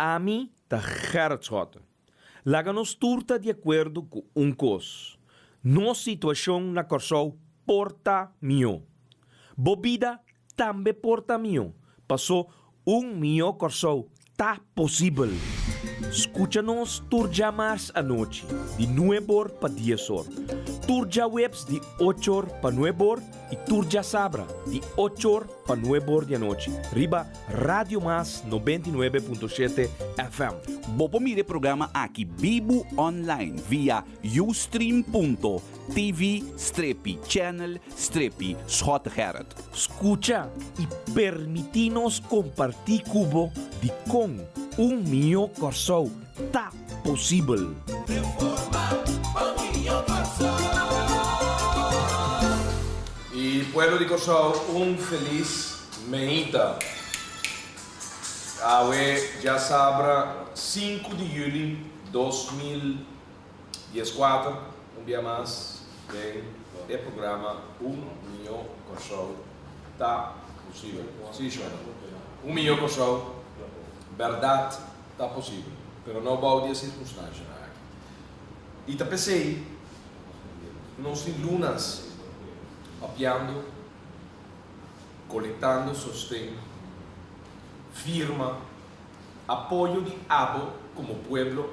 Ami ta Gerrit Schotte. Laga nos tur ta di akuerdo ku un kos, nos situashon na Kòrsou por ta mihó. Bo bida tambe por ta mihó, pasó un mihó Kòrsou ta posibel. Skucha nos tur djamars anochi di nueb'or pa dies'or, tur djaweps di och'or pa nueb'or i tur djasabra di och'or pa nueb'or di anochi riba Radio Mas 99.7 FM. Bo por mira e programa aki bibu online via ustream.tv strepi channel strepi Schottegerrit. Skucha i permití nos kompartí ku bo dikon un mihó Kòrsou ta posibel. I pueblo di Kòrsou un felis meinta. Awe djasabra sinku di yüli 2014 un bia mas den e programa Un Mihó Kòrsou Ta Posibel. Sí, shona. Un Mihó Kòrsou bèrdat ta posibel, pero no bou di e sirkunstanshanan aki. I ta p'esei nos tin lunas papiando, kolektando sosten, firma, apoyo di abo komo pueblo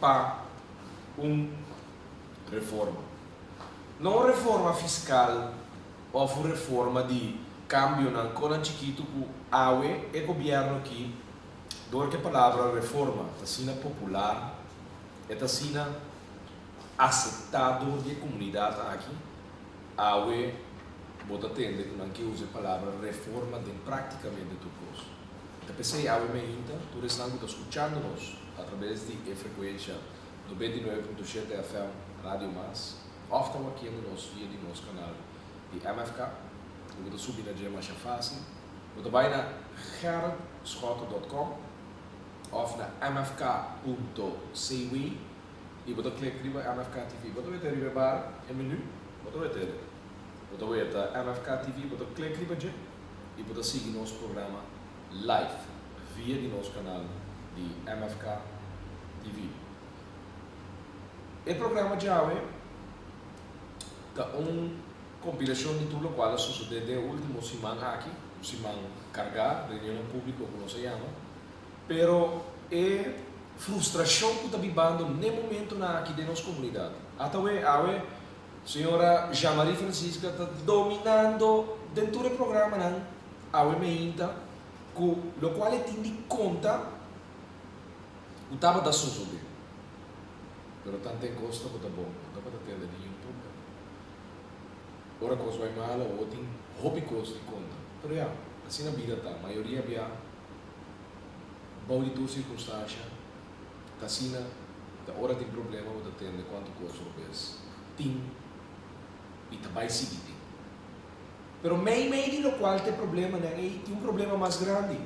pa un reforma. No un reforma fiskal òf un reforma di kambionan konan chikitu ku awe e gobièrnu aki dor ku e palabra reforma ta asina popular, e ta asina aseptá dor di e komunidat aki, awe bo ta tende ku nan ke usa e palabra reforma den práktikamente tur kos. Ta p'esei awe meinta tur esnan ku ta skuchando nos atrabes di e frekuensha 99.7 FM Radio Mas òf ta wakiendo nos via di nos kanal di MFK, ku bo ta subi na dje masha fásil. Bo ta bai na gerritschotte.com òf na mfk.cw i bo ta klik riba MFK TV. Bo ta weta riba e bar, e menu, bo ta weta e. Bo ta weta MFK TV, bo ta klik riba dje i bo ta sigui nos programa live via di nos kanal di MFK TV. E programa djawe ta un kompilashon di tur lokual a sosodé den e último siman aki, un siman kargá, reunionnan públiko ku nos a yama, pero e frustrashon ku ta bibando n'e momentunan aki den nos komunidat. Atawe, awe, señora Jean-Marie Francisca ta dominando den tur e programanan awe meinta ku lokual e tin di konta ku tabata sosodé. Pero tanten kos tabata bon, no tabata tende niun problema. Ora kos bai mal awor tin hopi kos di konta. Pero ya, asina bida ta. Mayoria bia bou di tur sirkunstansha ta asina ta ora tin problema bo ta tende kuantu kos robes tin i ta bai sigui tin. Pero mei mei di lokual ta e problemanan ei tin un problema mas grandi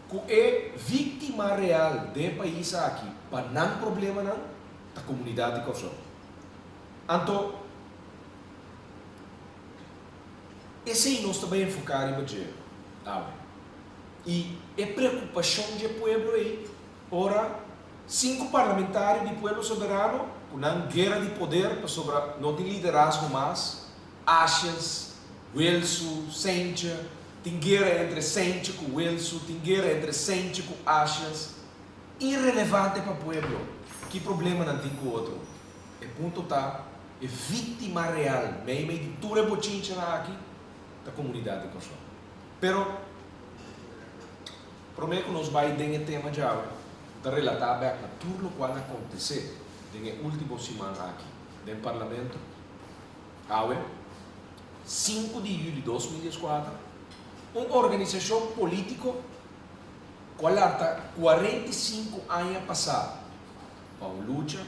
ku e víktima real den e pais aki pa nan problemanan ta komunidat di Kòrsou. Anto esei nos ta bai enfoká riba dje awe. I e preokupashon dje pueblo ei ora sinku parlamentario di Pueblo Soberano ku nan guera di poder pasobra no tin liderazgo mas, Asjes, Wilsu, Sentje, tin guera entre Sentje ku Wilsu, tin guera entre Sentje ku Asjes, irelevante pa pueblo ki problema nan tin ku otro. E punto ta, e víktima real meimei di tur e bochinchanan aki ta komunidat di Kòrsou. Pero, promé ku nos bai den e tema djawe, ku ta relatá bèk na tur lokual a kontesé den e último siman aki den Parlamento, awe, sinku di yüli 2014, un organisashon polítiko ku a lanta 45 aña pasá pa un lucha,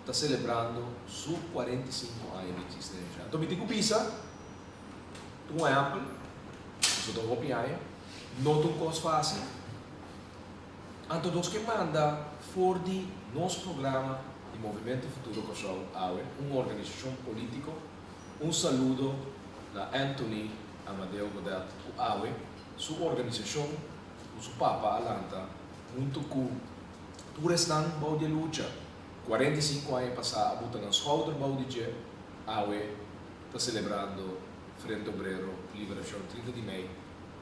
ta selebrando su 45 aña di eksistensha. Anto mi tin ku bisa, ta un ehèmpel, pasobra ta hopi aña, no ta un kos fásil. Anto nos ke manda for di nos programa di Movimento Futuro Kòrsou awe, un organisashon polítiko, un saludo na Anthony Amadeo Godet ku awe su organisashon. ku su papa a lanta huntu ku tur esnan bou di e lucha 45 aña pasá a buta nan schouder bou di dje, awe ta selebrando Frente Obrero Liberashon 30 di mei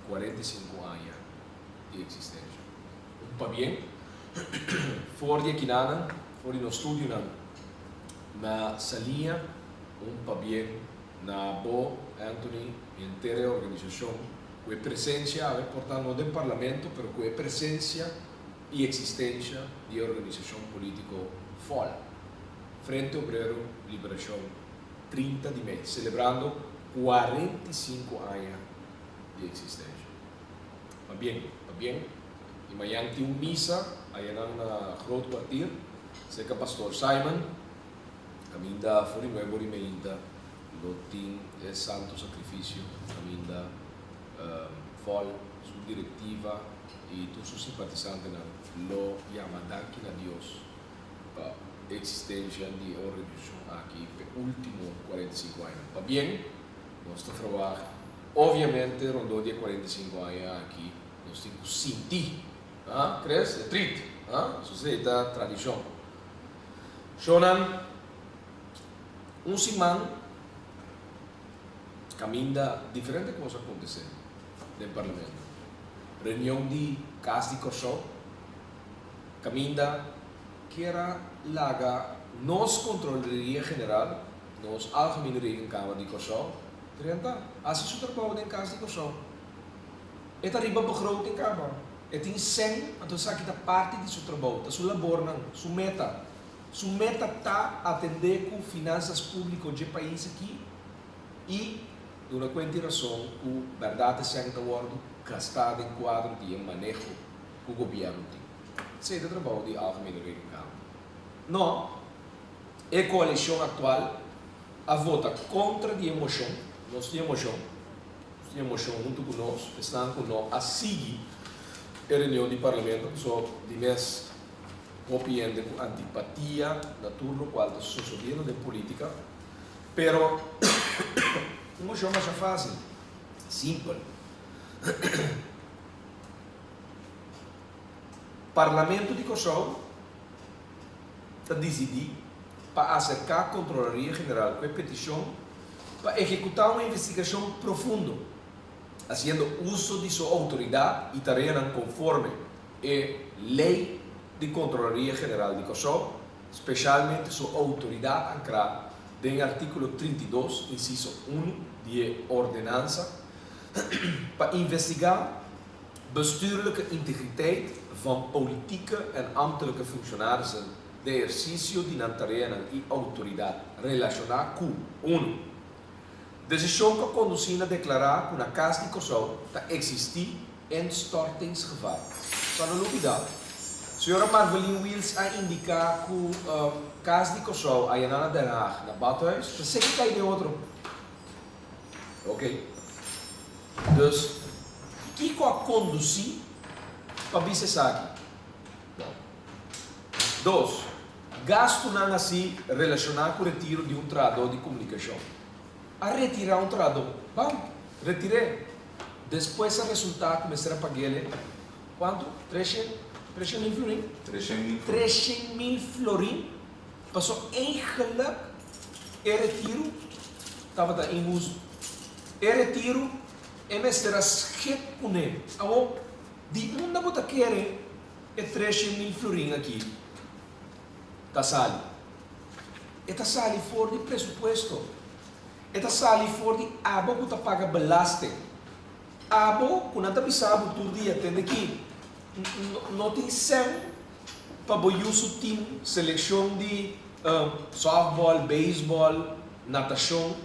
45 aña di eksistensha. Un pabien for di akinanan, for di nos studionan na Saliña, un pabien na bo Anthony i henter e organisashon ku e presensia awe por ta no den parlamento pero ku e presensia i eksistensha di e organisashon polítiko fol, Frente Obrero Liberashon 30 di mei, selebrando 45 aña di eksistensha. Pabien, pabien. I mañan tin un misa ayanan na Groot Kwartier, serka Pastor Simon, kaminda for di nuebe ora i meinta lo tin e Santo Sakrifisio, kaminda fol, su direktiva i tur su simpatisantenan lo yama danki na Dios pa e eksistensha di e organisashon aki p'e ultimo 45 añanan. Pabien, nos ta ferwagt obviamente rondó di e 45 aña aki nos tin ku sinti, ha, Chris? E trit, ha? Esei ta tradishon. Shownan, un siman kaminda diferente kos a kontesé den Parlamento. Reunion di Kas di Kòrsou kaminda kier a laga nos Kontroleria General, nos Algemene Rekenkamer di Kòrsou, drenta hasi su trabou den Kas di Kòrsou. E ta riba begroting kaba. E tin sèn, anto esaki ta parti di su trabou, ta su labornan, su meta. Su meta ta atendé ku finansas públiko dje pais aki i duna kuenta i rason ku bèrdat e sèn ta wòrdu gastá den kuadro di e maneho ku gobièrnu tin. Esei ta trabou di Algemene Rekenkamer. No, e koalishon aktual a vota kontra di e moshon, nos tin e moshon, nos tin e moshon huntu ku nos, esnan ku no a sigui e reunion di Parlamento, pasobra di mes hopi hende ku antipatia na tur lokual ta sosodiendo den politika, pero un moshon masha fásil, simpel. Parlamento di Kòrsou ta disidí pa aserká Kontrolaria General ku e petishon pa ehekutá un investigashon profundo, hasiendo uso di su outoridat i tareanan konforme E Lei di Kontrolaria General di Kòrsou, speshalmente su outoridat ankrá den artíkulo 32, insiso unu di e Ordenansa, pa investigá bestuurlijke integriteit van politieke en ambtelijke functionarissen den ehersisio di nan tareanan i outoridat relashoná ku, unu. Desishon ku a kondusí na deklará ku na Kas di Kòrsou ta eksistí instortingsgevaar. Pa no lubidá, señora Marveline Wiels a indiká ku Kas di Kòrsou ayaná na Den Haag, na Badhuis, ta seki kai den otro. Oké. Dus, kiko a kondusí pa bisa esaki? Bon. Dos, gastunan hasi relashoná ku retiro di un trahadó di komunikashon. A retirá un trahadó. Bam! Retir'é. Despues a resultá ku mester a pag'é kuantu? Treshen? Treshen mil florin? Treshen mil florin. Treshen mil florin. Paso eigenlik e retiru tabata inhustu. E retiru e mester a skep kuné. Awor, di unda bo ta kere e treshen mil florin aki ta sali? E ta sali for di presupuesto. E ta sali for di abo ku ta paga belasting. Abo ku nan ta bisa bo tur dia, tende ki, no tin sèn pa bo yu su tim, selekshon di sòftbòl, beisbòl, natashon,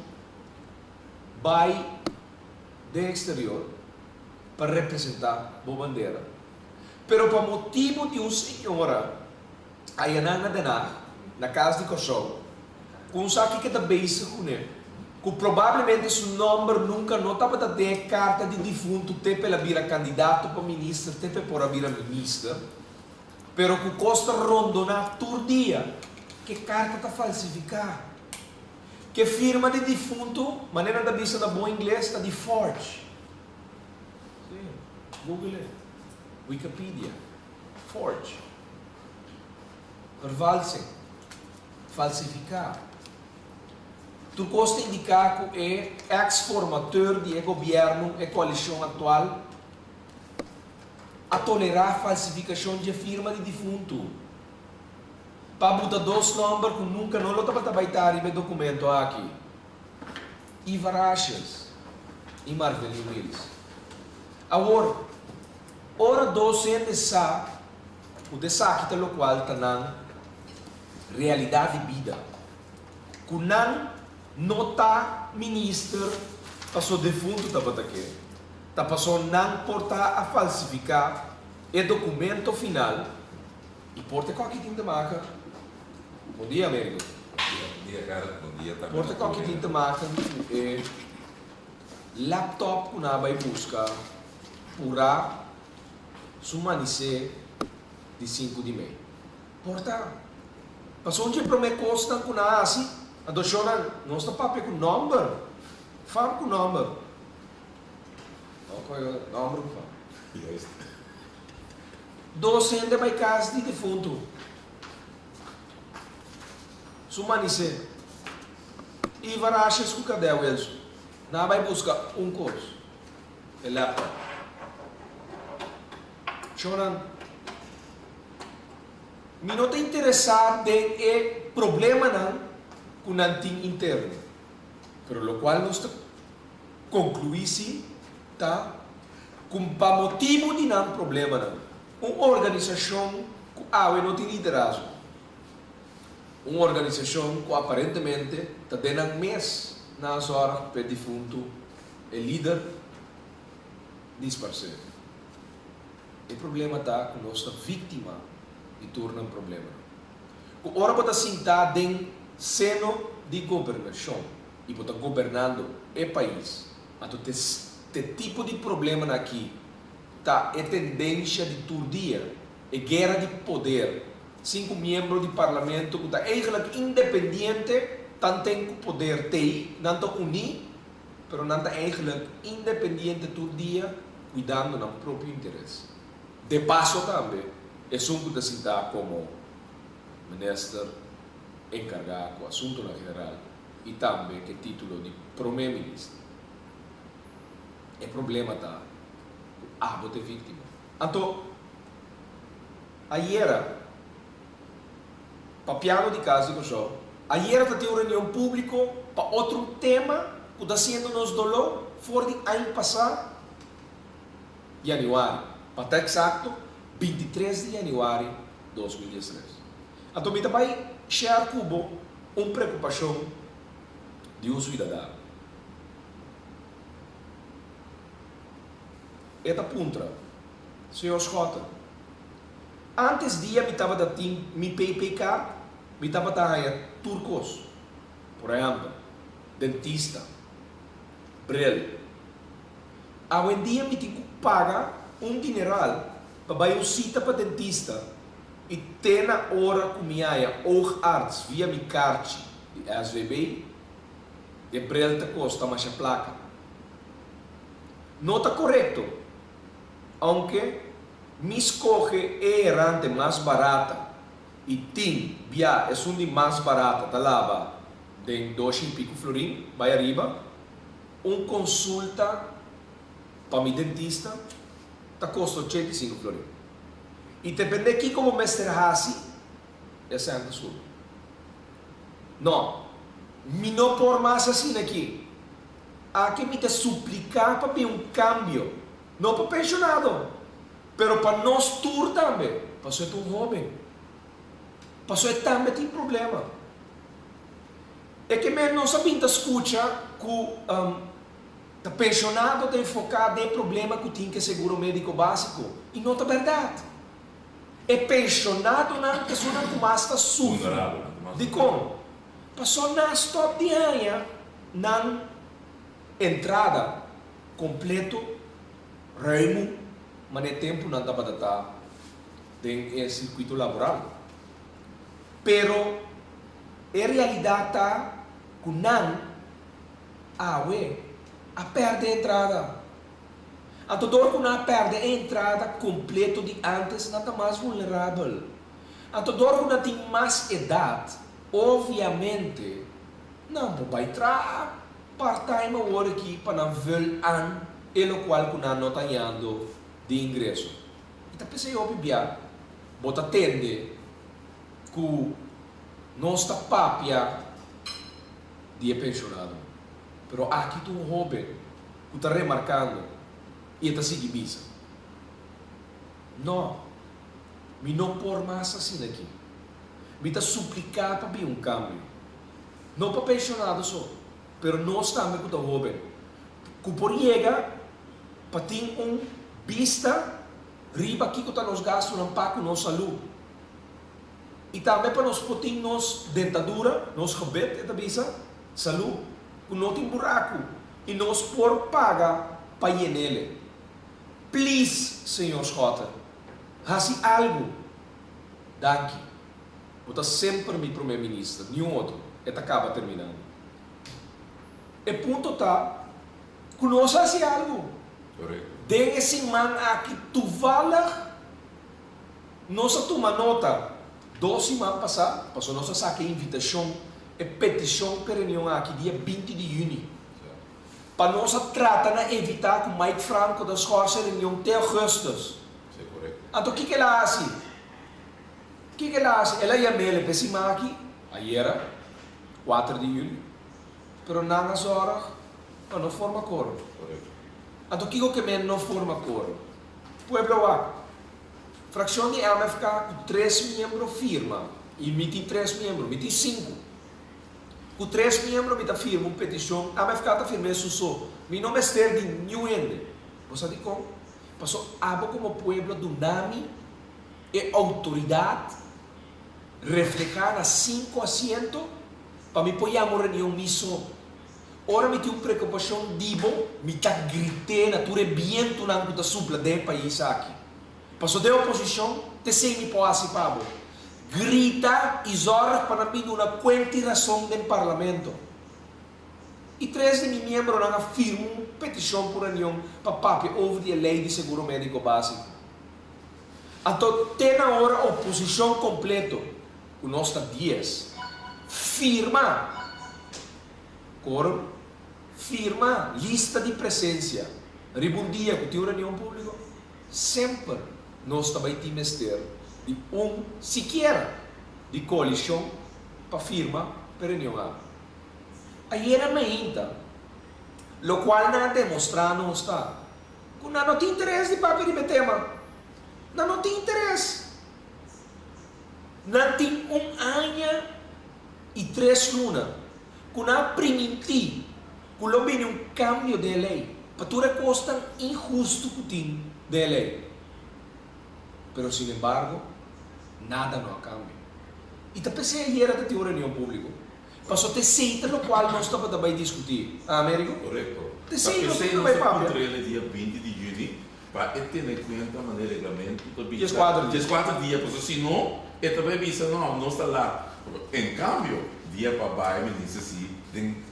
bai den eksterior pa representá bo bandera. Pero pa motibu di un señora Ayanan na Den Haag, na Kas di Kòrsou, ku un sa kiko ta bezig kuné, ku probablemente su nòmber nunka no tabata den e karta di difuntu te p'el a bira kandidato pa minister, te p'e por a bira minister, pero ku kos ta rondoná tur dia ku e karta ta falsifiká, ku e firma di difuntu, manera nan ta bisa na bon ingles, ta di forge. Sí, google e. Wikipedia, Forge, Vervalsing, Falsifiká. Tur kos ta indiká ku e eks formateur di e gobièrnu, e koalishon aktual, a tolerá falsifikashon dje firma di difuntu pa buta dos nòmber ku nunka no lo tabata bai ta riba e dokumento aki, Ivar Asjes i Marvely Wills. Awor, ora dos hende sa ku esaki ta lokual ta nan realidat di bida, ku nan no ta minister paso defuntu tabata ke, ta paso nan por ta a falsifiká e dokumento final i por ta koki tin te maka. Bon dia Amerigo. Bon dia Gerrit, bon dia tambe Por ta koki tin te maka ku e laptop ku nan a bai buska purá su manisé di sinku di mei. Por ta. Pasobra un dje promé kosnan ku nan a hasi, anto shonnan, nos ta papia ku nòmber, fam ku nòmber. No koyo nòmber ku fam. Juist. Dos hende bai kas di defuntu. Su manisé. Ivar Asjes ku Kadè Wilson. Nan a bai buska un kos, e laptop. Shonnan. Mi no ta interesá den e problemanan ku nan tin interno, pero lokual nos ta konkluí si ta ku pa motibu di nan problemanan, un organisashon ku awe no tin liderazgo, un organisashon ku aparentemente ta den nan mes na zòrg p'e difuntu, e lider disparsé. E problema ta ku nos ta víktima di tur nan problemanan. Ku ora bo ta sintá den seno di gobernashon i bo ta gobernando e pais, anto te te tipo di problemanan aki ta e tendensha di tur dia, e guera di poder, sin ku miembro di parlamento ku ta eigenlik independiente tanten ku poder t'ei, nan ta uní, pero nan ta eigenlik independiente tur dia kuidando nan propio interes. De paso tambe esun ku ta sintá komo minister enkargá ku asuntunan general i tambe ku e título di promé minister. E problema ta ku abo ta e víktima. Anto ayera papiando di kas di Kòrsou, ayera ta tin un reunion públiko pa otro tema ku ta hasiendo nos doló for di aña pasá. Januari, pa ta eksakto, 23 di januari 2013. Anto mi ta bai share ku bo un preokupashon di un suidadano. E ta puntra, Señor Schotten, antes dia mi tabata tin mi PP card, mi tabata haña tur kos. Por ehèmpel, dentista, bril. Awendia mi tin ku paga un dineral pa bai un sita pa dentista i te na ora ku mi haña oogarts via mi karchi di SVB, e bril ta kosta masha plaka. No ta korekto, ounke mi skohe e herante mas barata i tin bia esun di mas barata ta laba den doshi i piku florin bai ariba. Un konsulta pa mi dentista ta kosta 85 florin. I depende kiko bo mester hasi, e sèn ta subi. No, mi no por mas asina aki. Aki mi ta supliká pa bin un kambio, no pa penshonado, pero pa nos tur tambe, pasobra e ta un hóben. Pasobra e tambe tin problema. E ke men nos a bin ta skucha ku ta penshonado ta enfoká den e problema ku tin ku e seguro médiko básiko i no ta bèrdat. E penshonadonan ta esunnan ku mas ta sufri. Dikon? Pasobra nan a stòp di haña nan entrada kompleto ruimu manera e tempu nan tabata ta den e sirkuito laboral. Pero e realidat ta ku nan awe a pèrdè entrada. Anto dor ku nan a pèrdè e entrada kompleto di ántes, nan ta mas vulnerabel. Anto dor ku nan tin mas edat, obviamente nan por bai traha part-time awor aki pa nan vul an e lokual ku nan no ta hañando di ingreso. I ta p'esei hopi bia bo ta tende ku nos ta papia di e penshonado. Pero aki ta un hóben ku ta remarkando i e ta sigui bisa, No, mi no por mas asina aki. Mi ta supliká pa bin un kambio. No pa penshonado so, pero nos tambe ku ta hóben, ku por yega pa tin un bista riba kiko ta nos gastunan pa ku nos salú. I tambe pa nos por tin nos dentadura, nos gebit, e ta bisa, salú, ku no tin buraku i nos por paga pa yen'ele. Please, señor Schotten, hasi algu. Danki. Bo ta semper mi prome minister, niun otro, e ta kaba terminando. E punto ta ku nos hasi algu. Den e siman aki toevallig Nos a tuma nota dos siman pasá, pasobra nos a saka e invitashon, e petishon p'e reunion aki dia 20 di yüni, pa nos a trata na evitá ku Mike Franco ta skòrsa e reunion te ougùstùs. Anto kiko el a hasi? Kiko el a hasi? El a yam'el p'e siman aki, ayera, kuater di yüli, pero nan a zòrg pa no forma koro. Anto kiko ke men no forma koro? Pueblo wak. Frakshon di MFK ku tres miembro firma, i mi tin tres miembro, mi tin sinku. Ku tres miembro mi ta firma un petishon, MFK ta firm'é su so, mi no mester di niun hende. Bo sa dikon? Paso abo komo pueblo duna mi e outoridat reflehá na sinku asiento pa mi por yama un reunion mi so. Ora mi tin un preokupashon di bo, mi ta grit'é na tur e bientunan ku ta supla den e pais aki. Paso den oposishon, t'esei mi por hasi pa bo. Grita i zòrg pa nan bin duna kuenta i rason den parlamento. I tres di mi miembronan a firma un petishon pa un reunion pa papia over di e lei di seguro médiko básiko. Anto te na ora oposishon kompleto, ku nos ta dies, firma. Quorum, Firma lista di presencia riba un dia cu tin un reunion publico, semper nos ta bay tin mester di un sikiera di coalicion pa firma p'e reunion aki. Ayera mainta, locual nan a demostra nos ta cu nan no tin interes di papia riba e tema. Nan no tin interes. Nan tin un aña i tres luna ku nan a primintí ku lo bini un kambio den e lei pa tur e kosnan inhustu ku tin den e lei. Pero sinembargo, nada no a kambia. I ta p'esei ayera ta tin un reunion públiko, pasobra ta esei ta lokual nos tabata bai diskutí. Americo? Korekto. Ta Ta esei nos p'esei tabata nos bai a papia. puntra el e dia 20 di yüni Pa e tene kuenta manera reglamentu ta bisa. Dieskuater dia. Dieskuater dia, pasobra si no, e ta bai bisa, no, nos ta lat. En kambio, dia pa bai minister si den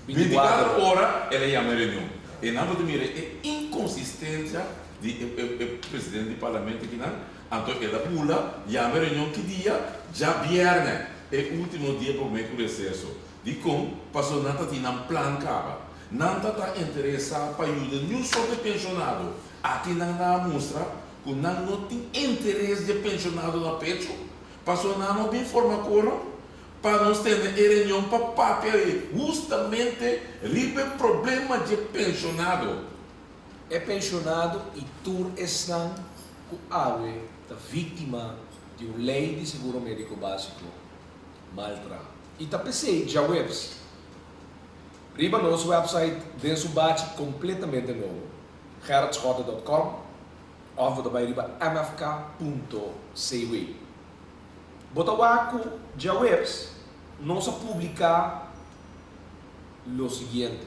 24 ora el a yama e reunion. E nan bo ta mira e inkonsistensia di e presidente di parlamento akinan, anto el a bula yama e reunion ki dia? Djabièrnè, e ultimo dia promé ku reseso. Dikon? Pasobra nan ta tin nan plan kaba. Nan ta ta interesá pa yuda niun sorto di penshonado. Aki nan a mustra ku nan no tin interes di e penshonado na pechu, pasobra nan no bin forma koro pa nos tene e reunion pa papia hustamente riba e problema dje penshonado. E penshonado i tur esnan ku awe ta víktima di un lei di seguro médiko básiko maltrá. I ta p'esei djaweps Riba nos website den su bachi completamente nobo, gerritschotte dot com of bo ta bai riba mfk punto cw. Bo ta wak cu djaweps nos a publica lo siguiente,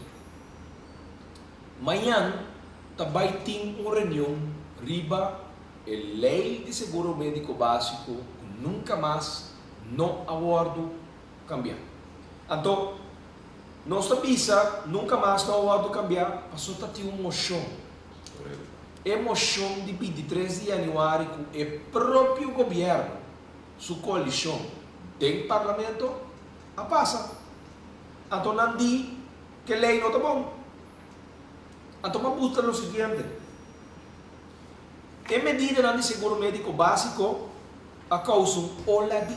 Mañan ta bai tin un reunion riba e ley di seguro medico basico cu nunca mas no a wordo cambiá. Anto, nos ta bisa nunca mas no a wordo cambiá pasobra ta tin un mocion. E moshon di bintitres di yanüari ku e propio gobièrnu su koalishon den parlamento a pasa. Anto nan di ku e lei no ta bon. Anto m'a buska lo siguiente, E medidanan di seguro médiko básiko a kousa un ola di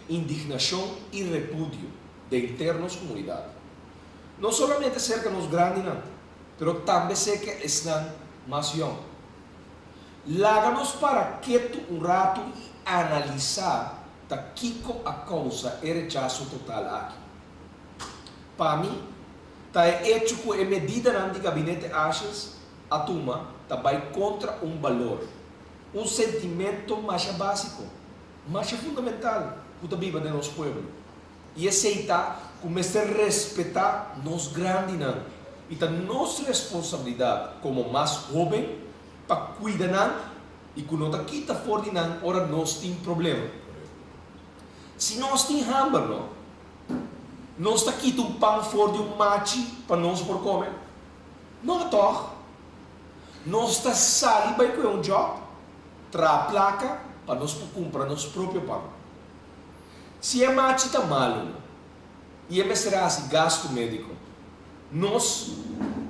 indignashon i repudio den ter nos komunidat. No solamente serka nos grandinan, pero tambe serka esnan mas yòn. Laga nos para ketu un ratu i analisá ta kiko a kousa e rechaso total aki. Pa mi, ta e echo ku e medidanan di Gabinete Asjes a tuma ta bai kontra un balor, un sentimento masha básiko, masha fundamental ku ta biba den nos pueblo. I esei ta ku mester respetá nos grandinan i ta nos responsabilidat komo mas hóben pa kuida nan i ku no ta kita for di nan ora nos tin problema. Si nos tin hamber no, nos ta kita un pan for di un machi pa nos por kome? No tòg? Nos ta sali bai kue un djòp, traha plaka pa nos por kumpra nos propio pan. Si e machi ta malu i e mester hasi gastu médiko, nos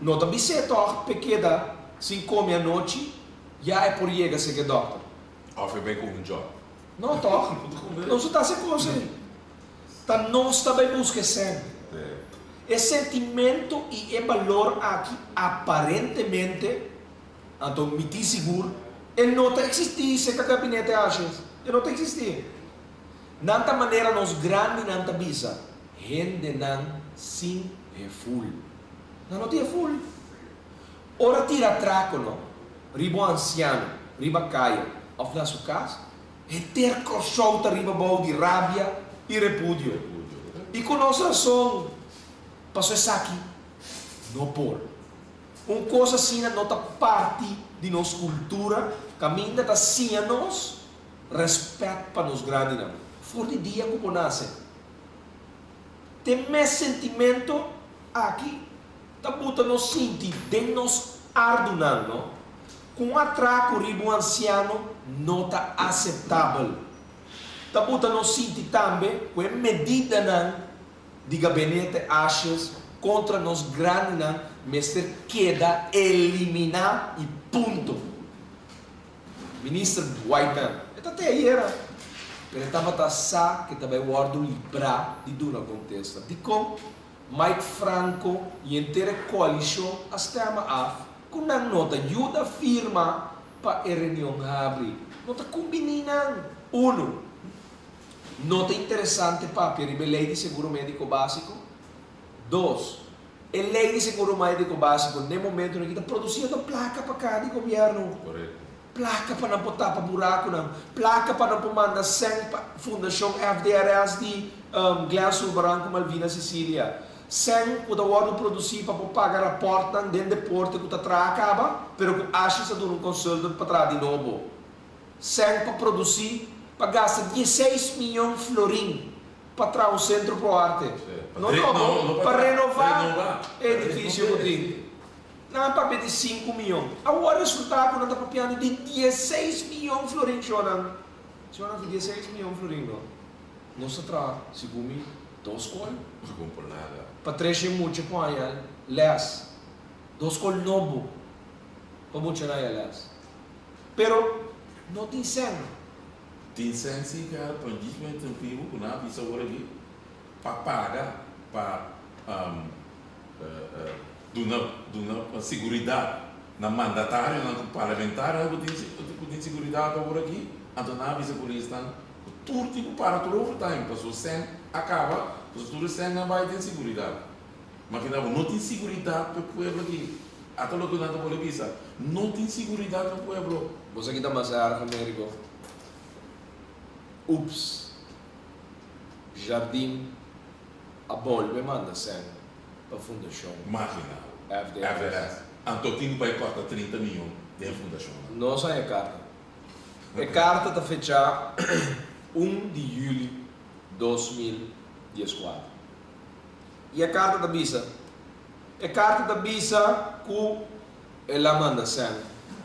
no ta bis'é tòg p'e keda sin kome anochi ya e por yega sega e dòkter. Òf e bai ku un djòp. No tòg? Nos no ta hasi kos ei. Ta nos ta bai buska e sèn. E sentimentu i e balor aki aparentemente Anto mi tin sigur e no ta existi seca gabinete Asjes, e no ta existi. Nan ta manera nos grandinan ta bisa, hendenan sin heful. Nan no tin heful. Ora tira atraco no, riba un anciano, riba caya of na su cas, henter Corsou ta riba bou di rabia y repudio. Y cu nos rason, paso esaki no por. Un kos asina no ta parti di nos kultura kaminda ta siña nos rèspèt pa nos grandinan for di dia ku bo nase. Te mes sentimento aki ta buta nos sinti den nos ardunan no ku un atrako riba un ansiano no ta aseptabel. Ta buta nos sinti tambe ku e medidanan di gabinete Asjes kontra nos grandinan mester keda eliminá i punto. Minister Whiteman, e ta te ayera, pero e tabata sa ke ta bai wòrdu librá di duna kontesta. Dikon? Mike Franco i henter e koalishon a stèma af ku nan no ta yuda firma pa e reunion habri. No ta kumbiní nan. Unu. No ta interesante papia riba e lei di seguro médiko básiko? Dos, e lei di seguro médiko básiko n'e momentunan aki ta produsiendo plaka pa kaha di gobièrnu. Plaka pa nan por tapa burakunan, plaka pa nan por manda sèn pa Fundashon FDRS di Glenn Sulbaran ku Malvina Cecilia. Sèn ku ta wòrdu produsí pa por paga rapòrtnan den deporte ku ta traha kaba, pero ku Asjes a duna un consultant pa traha di nobo. Sèn pa produsí pa gasta dieseis miyon florin pa traha un sentro pro arte. No nobo, pa renová e edifisio ku tin. Nan a papia di sinku miyon. Awor a resultá ku nan ta papiando di dieseis miyon florin, shonnan. Shonnan, ku dieseis miyon florin no, nos ta traha, segun mi, dos skol. Pa treshe mucha ku haña lès. Dos skol nobo pa muchanan haña lès. Pero no tin sèn. Tin sèn si ka pa djis mester un pibu ku nan a bisa awor aki pa paga pa duna duna seguridat na mandatarionan ku parlamentarionan ku tin ku tin seguridat awor aki anto nan a bisa polisnan ku tur tin ku para tur overtime pasobra sèn a kaba pasobra tur e sèn a bai den seguridat. Magina bo, no tin siguridat pa e pueblo aki. Ata loke nan ta pone bisa, no tin siguridat pa e pueblo. Bo sa ki ta mas erg, Amerigo? Ups, Jardim a bolbe manda sèn pa Fundashon Magina bo, FDRS. FDRS. Anto tin ku bai kòrta 30 miyon den e fundashonnan. Nos haña e karta. E karta ta fechá un di yüli 2014. I e karta ta bisa, E karta ta bisa ku el a manda sèn.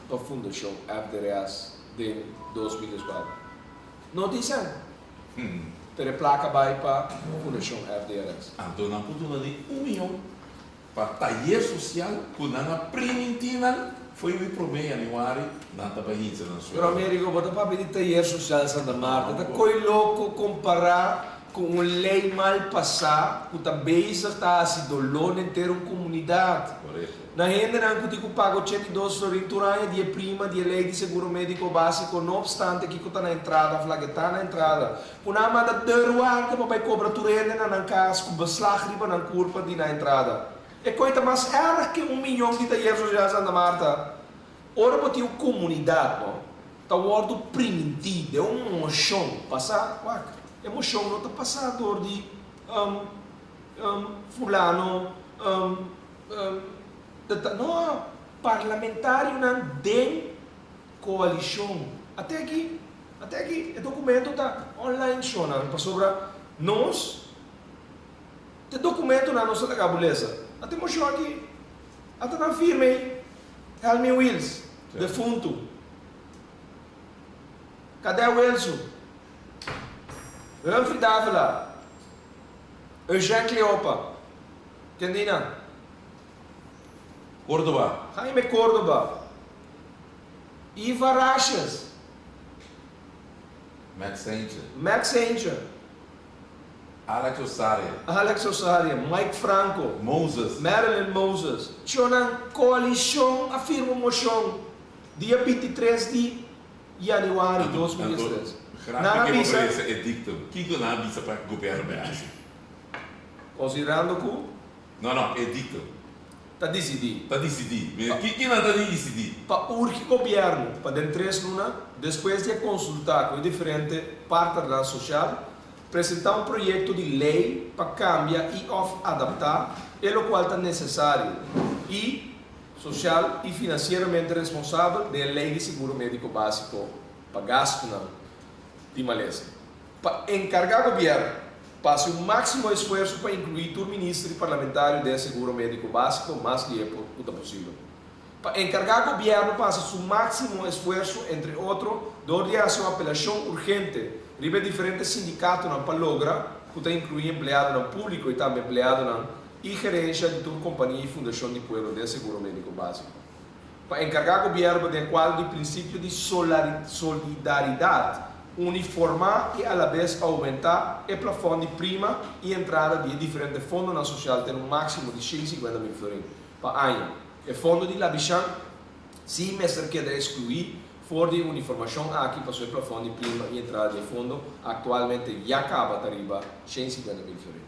pa Fundashon FDRS den 2004. No tin sèn, pero e plaka bai pa Fundashon FDRS. Anto nan por duna ni un miyon pa tayer sosial ku nan a primintí nan fo'i wi promé yanüari nan ta bai hincha nan Pero sueldo. Amerigo, bo ta papia di tayer sosial Santa Marta, ta koi loko kompará ku un lei mal pasá ku ta bezig ta hasi doló den henter un komunidat. Korekto. Na hendenan ku tin ku paga 82 florin tur aña di e prima di e lei di seguro médiko básiko, no opstante kiko ta na entrada òf lag'e ta na entrada, ku nan a manda deurwaarder pa bai kobra tur hende na nan kas ku beslag riba nan kurpa di na entrada. E koi ta mas èrg ke un miyon di tayer sosial Santa Marta. Ora bo tin un komunidat no ta wòrdu primintí den un moshon pasá, wak, e moshon no ta pasá dor di fulano, no, parlamentarionan den koalishon. Ate aki, ate aki e dokumento ta online shownan pasobra nos te dokumentonan nos ta laga bo lesa. Ate moshon aki, ata nan firma ei, Helmin Wiels, defuntu, Kadè Wilson, Humphrey Davelaar, Eugène Cleopa, ken di nan? Córdoba. Jaime Córdoba, Ivar Rashes. Max Saintje. Max Saintje. Alex Osaria. Alex Osaria, Mike Franco. Moses. Marilyn Moses. Tjonan koalishon a firma un moshon dia 23 di yanüari 2013. Nan a bisa. Edicto. Kiko nan a bisa pa gobièrnu bai hasi? Konsiderando ku. No, no, edicto. Ta disidí. Ta disidí. Ki nan ta di disidí? Pa urgi gobièrnu pa den tres luna, despues di a konsultá ku e diferente partnernan sosial, presentá un proyekto di lei pa kambia i òf adaptá e lokual ta nesesario i sosial i finansieramente responsabel den e lei di seguro médiko básiko pa gastunan di malesa. Pa enkargá gobièrnu pa hasi un máksimo esfuerso pa inkluí tur minister i parlamentario den e seguro médiko básiko mas lihe ku ta posibel. Pa enkargá gobièrnu pa hasi su máksimo esfuerso, entre otro, dor di hasi un apelashon urgente riba e diferente sindikatonan pa logra ku ta inkluí empleadonan públiko i tambe empleadonan i gerensha di tur kompania i fundashon di pueblo den seguro médiko básiko. Pa enkargá gobièrnu den kuadro di prinsipio di solidaridat, uniformá i alabes oumentá e plafòn di prima i entrada di e diferente fondonan sosial te un máksimo di 150 mil florin pa aña. E fondo di Labishán sí mester keda ekskluí for di e uniformashon aki pasobra e plafòn di prima i entrada di e fondo aktualmente ya kaba ta riba 150 mil florin.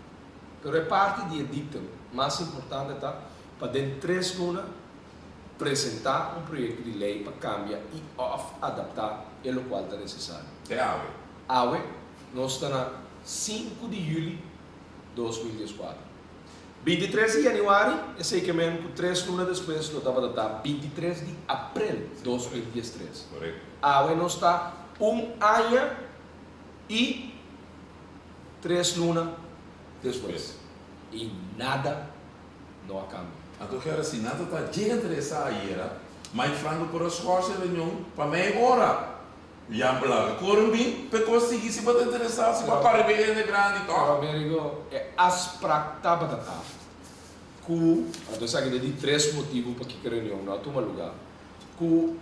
Pero e parti di e dictum mas importante ta pa den tres luna presentá un proyekto di lei pa kambia i òf adaptá e lokual ta nesesario. Te awe. Awe nos ta na 5 di yüli 2014. 23 di yanüari, esei ke men ku tres luna despues lo tabata ta 23 di aprel 2013. Korekto. Awe nos ta un aña i tres luna despues i nada no a kambia. Anto kere si nan ta ta dje interesá ayera, Mike Franco por a schors e reunion pa mei ora. Jan Blaga kore un bin p'e kos sigui si bo ta interesá, si bo a kore bin hende grandi tòg. Pero Amerigo, e afsprak tabata ta ku, anto esaki ta di tres motibu pakiko e reunion no a tuma lugá, ku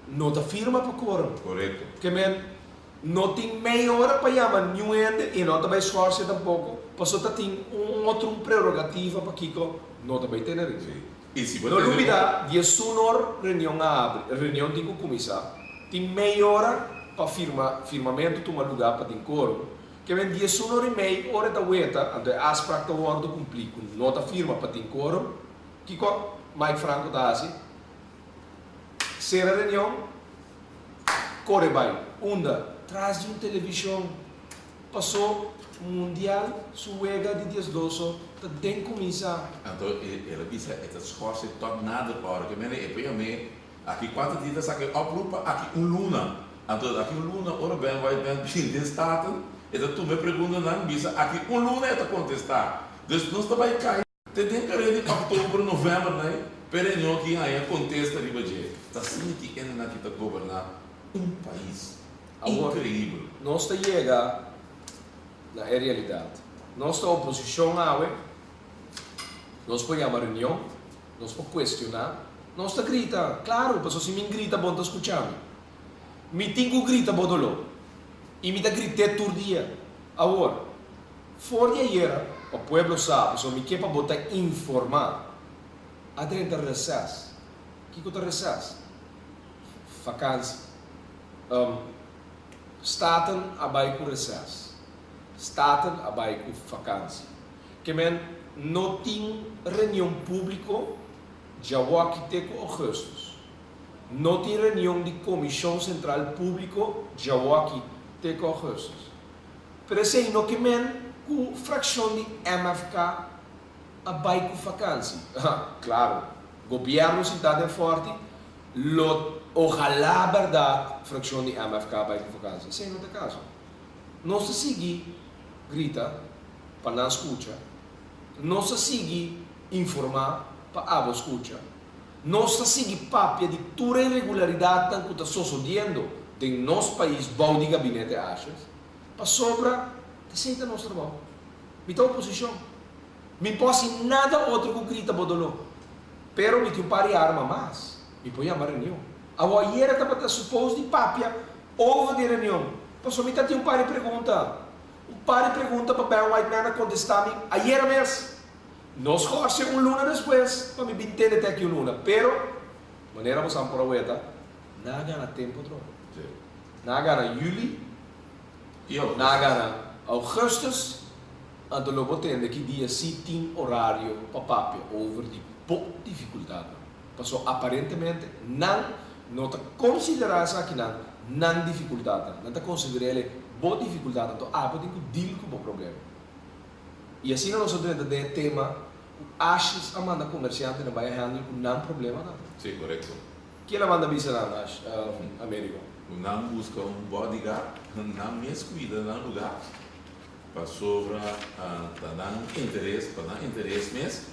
no ta firma pa korum. Korekto. Ke men No tin mei ora pa yama niun hende i no ta bai scorsia tampoko, paso ta tin un otro un prerogativa pakiko no ta bai tene reunion. I si bo No tene un. lubida, 11 or reunion a habri, reunion tin ku kuminsá. Tin mei ora pa firma, firmamentu tuma lugá pa tin korum. Ke men 11 or i mei ora e ta weta, anto e afsprak ta wòrdu kumplí ku no ta firma pa tin korum. Kiko Mike Franco ta hasi? Sera reunion, kore bai unda? Tras di un televishon. Pasó Mundial su wega di diesdoso ta den kuminsá. Anto el a bisa e ta schorse tot nader ora ke mene e por yam'é aki kuater dia ta saka e oproep pa aki un luna. Anto aki un luna ora Ben White Ben bin den Staten e ta tuma e preguntanan bisa aki un luna e ta kontestá. Dus nos ta bai kai. Te den kare di òktober, novèmber nei. P'e reunion aki haña kontesta riba dje. Ta asina ki hendenan ki ta goberná un pais. Awor, Inkreibel. nos ta yega na e realidat. Nos ta oposishon awe, nos por yama reunion, nos por kuestioná, nos ta grita, klaru, pasobra si mi grita bo no ta skucha mi. Mi tin ku grita bo doló. I mi ta grit'é tur dia. Awor, for di ayera, pa pueblo sa, pasobra mi ke pa bo ta informá, a drenta reses. Kiko ta reses? Vakansi. Staten a bai ku reses. Staten a bai ku vakansi. Ke men no tin reunion públiko djawoki te ku ougùstùs. No tin reunion di Komishon Sentral Públiko djawoki te ku ougùstùs. Pero esei no ke men ku frakshon di MFK a bai ku vakansi. Klaro, gobièrnu sintá den Fòrti lo ohalá bèrdat frakshon di MFK bai ku vakansi. Esei no ta e kaso. Nos ta sigui grita pa nan skucha. Nos ta sigui informá pa abo skucha. Nos ta sigui papia di tur e irregularidatnan ku ta sosodiendo den nos pais bou di gabinete Asjes, pasobra esei ta nos trabou. Mi ta oposishon. Mi por hasi nada otro ku grita bo doló. Pero mi tin un par di arma mas. Mi por yama reunion. Awor ayera tabata supos di papia over di reunion, pasobra mi ta tin un par di pregunta. Un par di pregunta pa Ben Whiteman a kontestá mi ayera mes. Nos scorse un luna despues pa mi bin tende te aki un luna, pero manera bo san por a weta, nan a gana tempo tro. Nan a gana juli, nan a gana augustus, anto lo bo tende ki dia si tin orario pa papia over di bo dificultadnan. Paso aparentemente nan no ta considera esakinan nan dificultadnan, nan ta considerele bo dificultadnan, anto abo tin cu deal cu bo problema. I asina nos a drenta den e tema ku Ashes a manda komersiantenan bai a handle ku nan problemanan. Sí, korekto. Ke el a manda bisa nan, Ash, Amerigo? Ku nan buska un bodyguard, nan mes kuida nan lugá, pasobra ta nan interes, pa nan interes mes,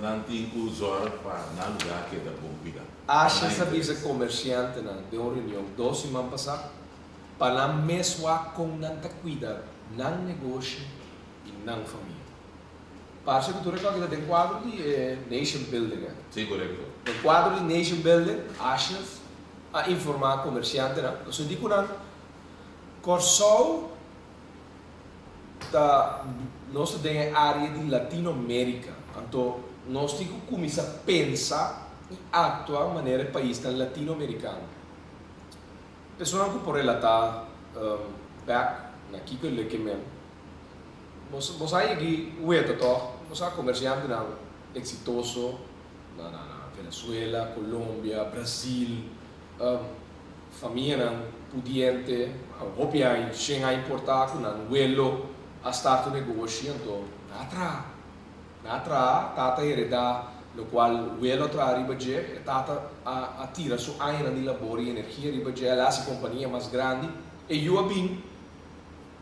nan tin ku zòrg pa nan lugá keda bon kuidá. Pa nan Ashes a bisa interes. komersiantenan den un reunion dos siman pasá Pa nan mes wak kon nan ta kuida nan negoshi i nan famia. Parce ku tur e kòke ta den kuadro di e nation building, eh. Sí, korekto. Den kuadro di nation building, Ashes a informá komersiantenan, pasobra di ku nan Kòrsou ta, nos ta den e área di Latino Merika, anto nos tin ku kuminsá pensa i aktua manera e paisnan Latino Amerikano. Personanan ku por relatá bèk na kiko e leke men. Bo bo sa yegi weta tòg, bo sa komersiantenan eksitoso na na na Venezuela, Colombia, Brazil, famianan pudiente, hopi aña, shen aña por ta ku nan welo a start un negoshi anto nan a traha. Nan a traha, tata heredá lokual welo a traha riba dje, e tata a a tira su añanan di labor i energia riba dje, el a hasi kompania mas grandi, e yu a bin,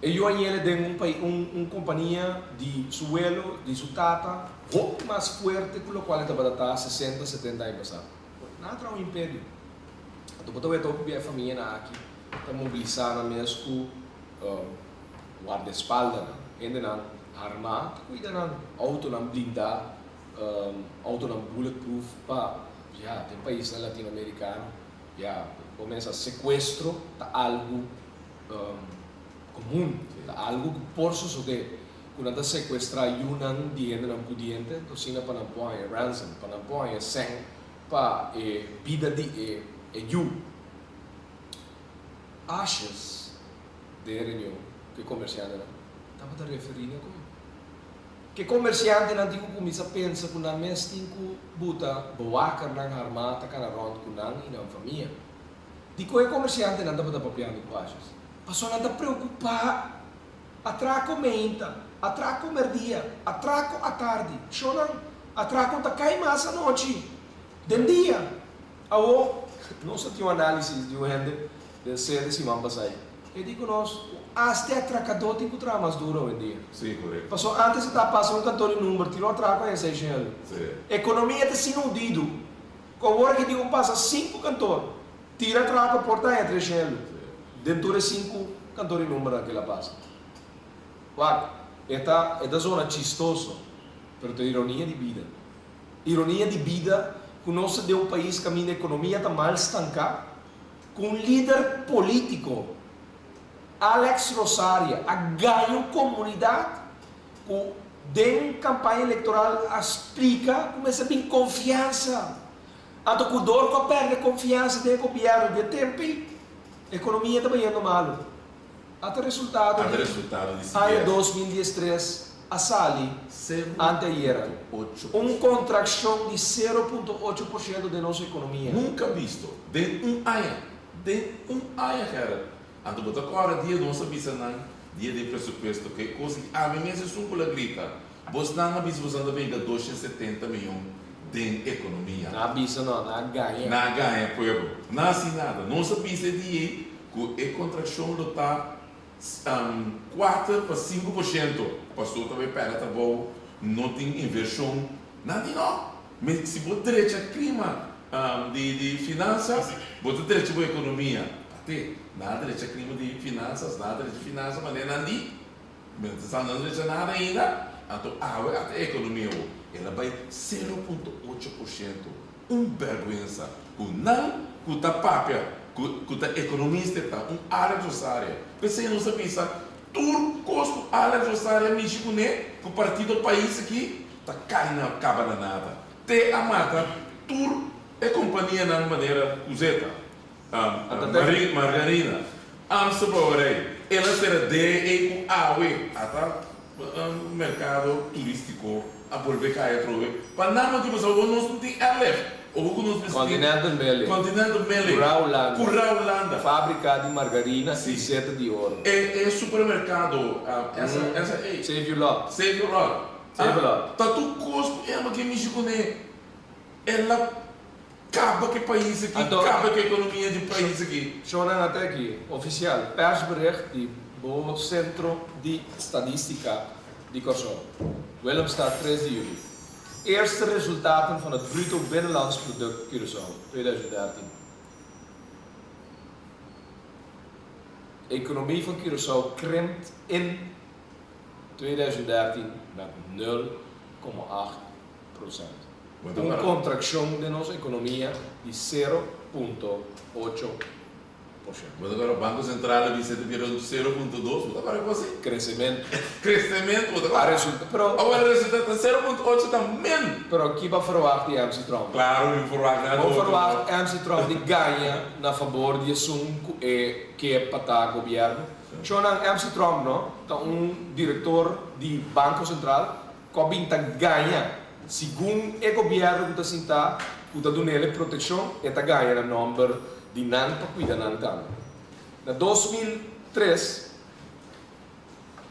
e yu a yele den un pai un un kompania di su welo, di su tata, hopi mas fuerte ku lokual e tabata ta sesenta, setenta aña pasá. Nan a traha un imperio. Anto bo ta weta hopi bia e famianan aki ta mobilisá nan mes ku Guardaespaldanan, hendenan armá ta kuida nan outonan blindá, outonan bulletproof pa ya den paisnan latinoamerikano ya bo mesa sekuestro ta algu komun, ta algu ku por sosodé ku nan ta sekuestrá yunan di hendenan pudiente asina pa nan por haña ransom, pa nan por haña sèn pa e bida di e yu. Ashes. Den e reunion ku e komersiantenan tabata referí na koe ku e komersiantenan tin ku kuminsá pensa ku nan mes tin ku buta bewakernan harmá ta kana rònt ku nan i nan famia. Dikon e komersiantenan tabata papiando ku Ashes? Pasobra nan ta preokupá. Atrako meinta, atrako merdia, atrako atardi. Shonnan, atrako ta kai mas anochi, den dia. Awor, nos a tin un análisis di un hende den sede siman pasá. E di ku nos ku asta e atrakadó tin ku traha mas duro awendia. Sí, korekto. Paso antes e ta pasa un kantor di number, tira un atrako a hesei shelu. Sí. Ekonomia ta asina hundidu ku awor aki tin ku pasa sinku kantor, tira atrako por ta haña tres shelu. Sí. Den tur e sinku kantor di numbernan ku el a pasa. Wak, e ta e ta zona chistoso, pero ta ironia di bida. Ironia di bida ku nos ta den un pais kaminda ekonomia ta mal stanká, Ku un lider polítiko, Alex Rosaria, a gaña un komunidat ku den kampaña elektoral a splika ku mester bin konfiansa. Anto ku dor ku a pèrdè konfiansa den e gobièrnu di e tempu ei, ekonomia ta bayendo malu. Ata resultado Ata di resultado di aña CBS. 2013 a sali anteayera, un kontrakshon di 0.8% den nos ekonomia. Nunka bisto. Den un aña. Den un aña, Gerrit. Anto bo ta kòrda dia nos a bisa nan dia di e presupuesto ku e kos aki ami mes esun ku la grita, Bosnan a bisa bosan ta brinka 270 miyon den ekonomia. Nan a bisa no, nan a gaña. Nan a gaña pueblo. Nan a hasi nada. Nos a bisa e dia ei ku e kontrakshon lo ta kuater pa 5%. Pasobra ta bai pèrdè trabou, no tin invershon. Nan di no. Mi si bo drecha klima di di finansas, bo ta drecha bo ekonomia. P'ate, nan a drecha klima di finansas, nan a drecha finansas manera nan di. Mi no ta sa nan drecha nada ainda. Anto awe ata e ekonomia awor, el a bai 0.8%. Un bèrgwensa ku nan ku ta papia ku ku ta ekonomista e ta un Alex Rosaria. P'esei nos a bisa tur kos ku Alex Rosaria mishi kuné ku partido pais aki ta kai na kaba na nada. Te a mata tur e kompanianan manera Cuzeta, Margarina, Amstel Brouwerij, el a sera DE ku awe ata merkado turistiko a bolbe kai atrobe. Pa nan motibu sa awor nos no tin airlift, awor ku nos mester tin Continental Mele, Continental Mele, Curá Hulanda, Curá Hulanda. Fábrika di margarina i seta di oro. E supermerkado, esa esa ei. Save Your Lot. Save Your Lot. Save Your Lot. Ta tur kos ku Emma ke mishi kuné, el a kaba ku e pais aki, Anto, kaba ku e ekonomia di pais aki. Shownan a ta aki, ofisial, persbericht di bo Sentro di Stadistika di Kòrsou, Willemstad, 3 di yüli. Eerste resultaten van het Bruto Binnenlands Product Curaçao 2013. Ekonomie van Curaçao krimpt in 2013 met 0,8%. Un kontrakshon den nos ekonomia di 0.8%. Bo ta kòrda Banko Sentral a bisa ta bira 0.2, bo ta kòrda kos así? Kresementu. Kresementu, bo ta kòrda? A resulta, pero. Awor e resulta ta 0.8 ta min. Pero ki bo a ferwagt di MC Tromp? Klaro mi ferwagt nada Bo otro. ferwagt MC Tromp di gaña na fabor di esun ku e ke pa ta gobièrnu? Shownan MC Tromp no ta un direktor di Banko Sentral ku a bin ta gaña. Segun e gobièrnu ku ta sintá ku ta dun'el e protekshon, e ta gaña na nòmber di nan pa kuida nan tambe. Na 2003,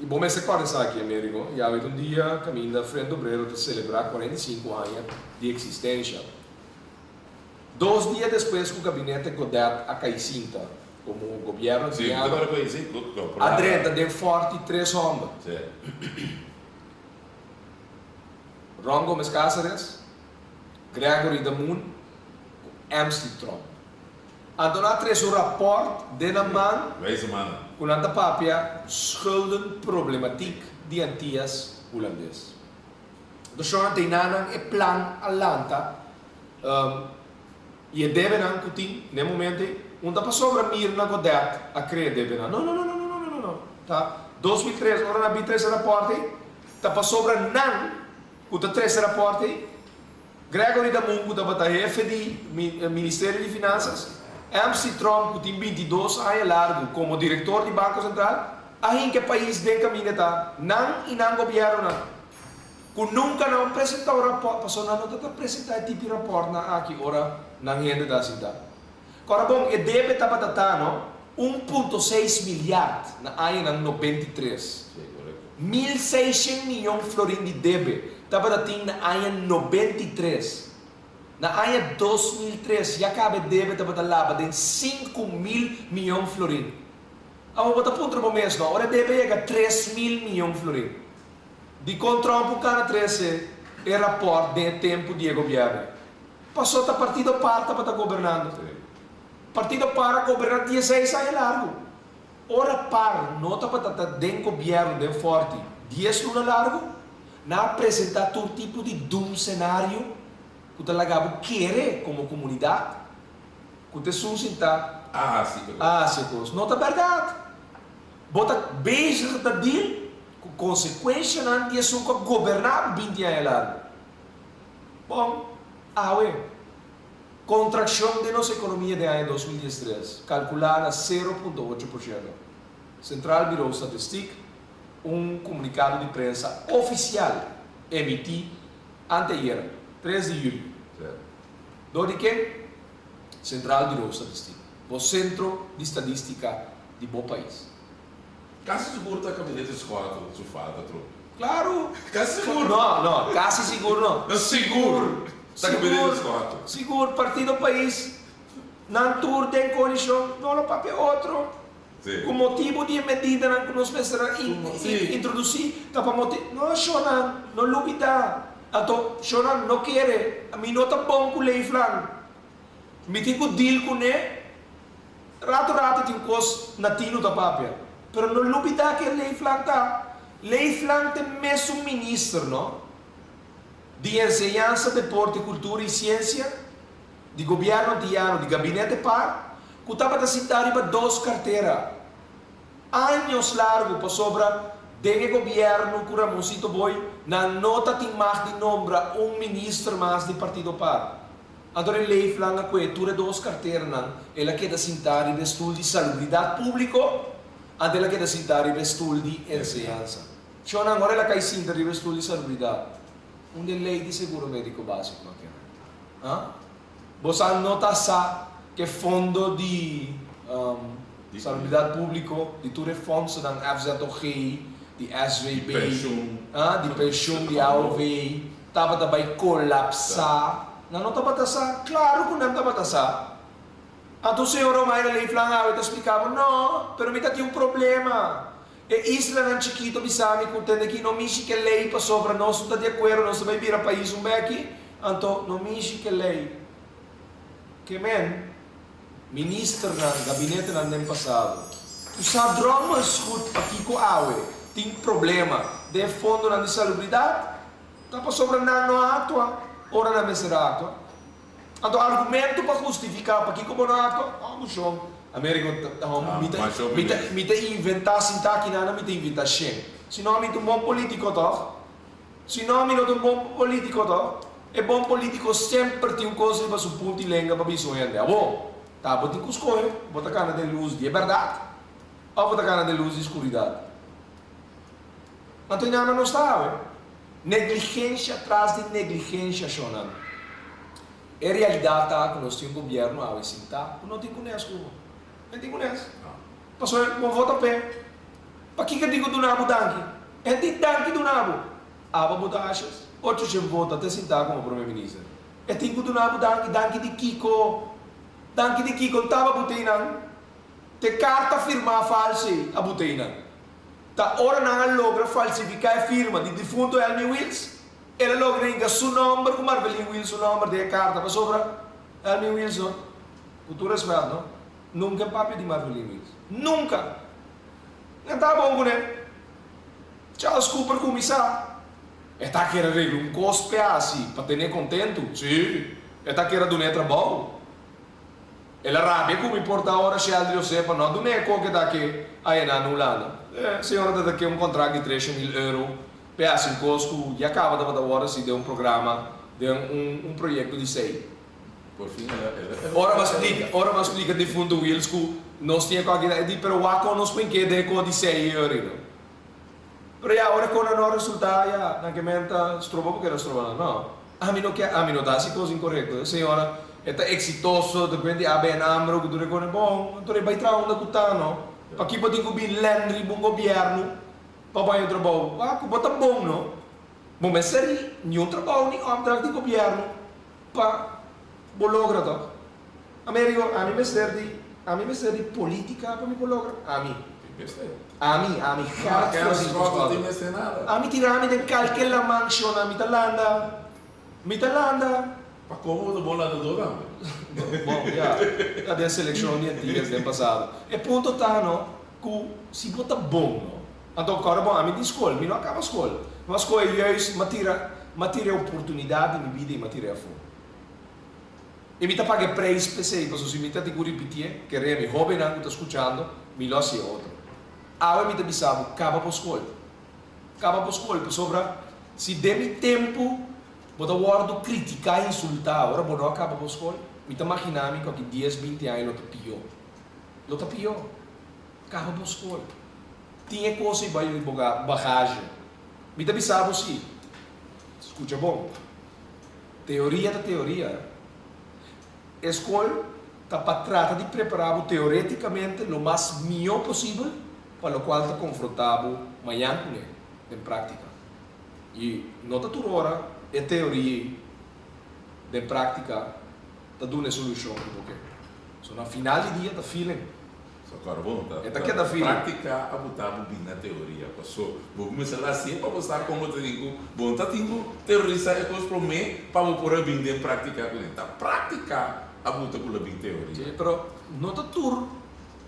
i bo mester kòrda esaki, Amerigo, yawe ta un dia kaminda Frente Obrero ta selebrá 45 aña di eksistensha. Dos dia despues ku gabinete Godett a kai sinta komo gobièrnu Sí, antiano, a drenta den Fòrti tres hòmber. Ron Gomez Cáceres, Gregory Damoen ku Emsley Tromp. Anto nan a trese un rapòrt den nan man ku nan ta papia schuldenproblematiek di Antias Hulandes. Anto shon a teiná nan e plan a lanta i e debenan ku tin n'e momento ei, un ta pasobra Mirna Godett a krea debenan. No, no, no, no, no, no, no, no. Ta 2003 ora nan a bin trese rapòrt ei, ta pasobra nan ku ta trese rapòrt ei, Gregory Damun ku tabata hefe di Ministerio di Finansas, MC Tromp ku tin 22 aña largu komo direktor di Banko Sentral, a hinka e pais den kaminda ta nan i nan gobièrnunan ku nunka nan a presentá un rapòrt, pasobra nan no ta ta presentá e tipi rapòrtnan aki ora nan hende ta sintá. Kòrda bon, e debe tabata ta no 1.6 milyard na añanan 93. 1600 miyon florin di debe tabata tin na aña 93. Na aña 2003 ya kaba e debe tabata laba den 5000 miyon florin. Awor bo ta puntra bo mes no, ora e debe yega 3000 miyon florin. Dikon Trump un kana trese e rapòrt den e tempu di e gobièrnu? Paso ta Partido par tabata gobernando. Partido par a goberná dieseis aña largu. Ora par no tabata ta den gobièrnu den Fòrti dies luna largu, nan a presentá tur tipo di doemscenario ku ta laga bo kere komo komunidat ku ta esun sintá A hasi e kos. A hasi e kos. No ta bèrdat. Bo ta bezig ta deal ku konsekuenshanan di esun ku a goberná bo binti aña largu. Bon, awe, kontrakshon den nos ekonomia den aña 2013 kalkulá na 0.8%. Centraal Bureau Statistiek un komunikado di prensa ofisial emití anteayera, 3 di yüli. Dor di ken? Centraal Bureau Statistiek, bo sentro di stadistika di bo pais. Kasi sigur ta kabinete Schotten su falta trobe. Klaru! Kasi sigur. No, no, kasi sigur no. No, sigur ta kabinete Schotten. Sigur, Partido Pais, nan tur den koalishon no lo papia otro. Si. Ku motibu di e medidanan ku nos mester a introdusí ta pa moti. No, shonnan, no lubidá. Anto, shonnan, no kere, mi no ta bon ku Leeflang. Mi tin ku deal kuné. Rato rato tin kos na tinu ta papia. Pero no lubidá ke Leeflang ta. Leeflang ta e mesun minister, no? Di Enseñansa, Deporte, Kultura i Siensia di Gobièrnu Antiano, di Gabinete Par, ku tabata sintá riba dos kartera años largu pasobra den e gobièrnu ku Ramonsito Boy nan no ta tin mag di nombra un minister mas di Partido Par. Anto e Leeflang a kue tur e dos karteranan, el a keda sintá riba e stul di Salubridat Públiko, anto el a keda sintá riba e stul di Enseñansa. Shonnan, ora el a kai sinta riba e stul di Salubridat, unda e lei di seguro médiko básiko a keda? Ha? Bo sa no ta sa ku e fondo di Salubridat Públiko, di tur e fondsonan, FZOG, di SVB, di penshun, di AOV, tabata bai kolapsá. Nan no tabata sa? Klaru ku nan tabata sa. Anto señor Omaira Leeflang awe ta splika bo, No, pero mi ta tin un problema. E islanan chikito bisa mi ku tende ki no mishi ke lei pasobra nos no ta di akuerdo, nos ta bai bira pais un beki, anto no mishi ke lei. Ke men, ministernan, gabinetenan den pasado, ku sa drommels goed pakiko awe tin problema den e fondonan di salubridat, Ta pasobra nan no a aktua ora nan mester a aktua. Anto argumento pa hustifiká pakiko bo no a aktua? Oh, mushon, Americo ta hòmber, mi ta, mi ta, mi ta inventá sintá akinan, mi ta inventá shen. Si no, mi ta un bon polítiko tòg? Si no, mi no ta un bon polítiko tòg? E bon polítiko semper tin un kos riba su punta i lenga pa bisa un hende. Awor, ta bo tin ku skohe, bo ta kana den lus di e bèrdat òf bo ta kana den lus di skuridat? Anto ñama nos ta awe. Negligensha tras di negligensha, shonnan. E realidat ta ku nos tin un gobièrnu awe sintá ku no tin kunes ku bo. E tin kunes. Pasobra bo vota p'e. Pakiko di ku duna bo danki? E tin danki duna bo. Aba bo ta ashes. Ocho shen vota te sintá komo prome minister. E tin ku duna bo danki. Danki di kiko? Danki di kiko? Ntaba bo teinan. Te karta firmá falsi a bo teinan. Ta ora nan a logra falsifiká e firma di difunto Helmi Wiels, el a logra hinka su nòmber ku Marvelin Wiels su nòmber den e karta pasobra Helmi Wiels no, ku tur rèspèt no, nunka e papia di Marvelin Wiels. Nunka! Nan ta bon kuné. Charles Cooper kuminsá. E ta kere regla un kos p'e hasi pa ten'é kontentu. Sí, e ta kere dun'é trabou. El a rabia ku mi por ta ora Sheldry José pa no dun'é e koke ta ke ayena na Hulanda. E señora ta ta ke un kontrakt di 300.000 euro p'e hasi un kos ku ya kaba tabata wòrdu hasi den un programa, den un un proyekto di sei. Por fin el a el a Ora m'a splika, ora m'a splika difunto Wiels ku nos tin e koki ta, e di, pero wak kon nos por ke den e kos di sei euro ei no. Pero ya, ora kon a no resultá ya, nan ke men ta stroba bo keda stroba nan. No. Ami no ke, ami no ta hasi kos inkorekto. E señora e ta eksitoso, ta kuenta di ABN Amro ku tur e kos. Bon, anto e bai traha unda ku ta no. Paki bo tin ku bin lèn riba un gobièrnu pa bai un trabou? Wak, ku bo ta bon no. Bo mester di niun trabou ni opdracht di gobièrnu pa bo logra tòg. Amerigo, ami mester di, ami mester di polítika pa mi por logra. Ami. Mester. Ami, ami, Gerrit Gerrit Schotte Schotte. tin mester nada. Ami tira mi den kalke laman shona, mi ta landa. Mi ta landa. Pa komo bo ta bon landadó tambe. Bon, ya. Ta den selekshon di Antillas den pasado. E punto ta no, ku si bo ta bon no. Anto kòrda bon, ami tin skol, mi no a kaba skol. Mi a skohe juist, mi a tira, mi a tira e oportunidat di mi bida i mi a tir'é afó. I mi ta paga e preis p'esei, pasobra si mi ta tin ku ripitié, kere mi hóbennan ku ta skuchando, mi lo hasié otro. Awe mi ta bisa bo, kaba bo skol. Kaba bo skol, pasobra si den mi tempu bo ta wòrdu kritiká i insultá ora bo no a kaba bo skol, mi ta maginá mi ku aki dies, binti aña lo ta pió. Lo ta pió. Kaba bo skol. Tin e kos ei bai bo bagazje. Mi ta bisa bo si. Skucha bon. Teoria ta teoria. E skol ta pa trata di prepará bo teorétikamente lo mas mihó posibel pa lokual ta konfrontá bo mañan kuné den práktika. I no ta tur ora e teoria ei den práktika ta duna e solushon ku bo ke. So na final di dia ta feeling. So kòrda bo no ta E ta keda feeling. Práktika a buta bo bin na teoria paso bo kuminsá la hasié pa bo sa kon bo ta tin ku bo no ta tin ku teorisá e kos promé pa bo por a bin den práktika kuné. Ta práktika a buta ku lo bin teoria. Sí, pero no ta tur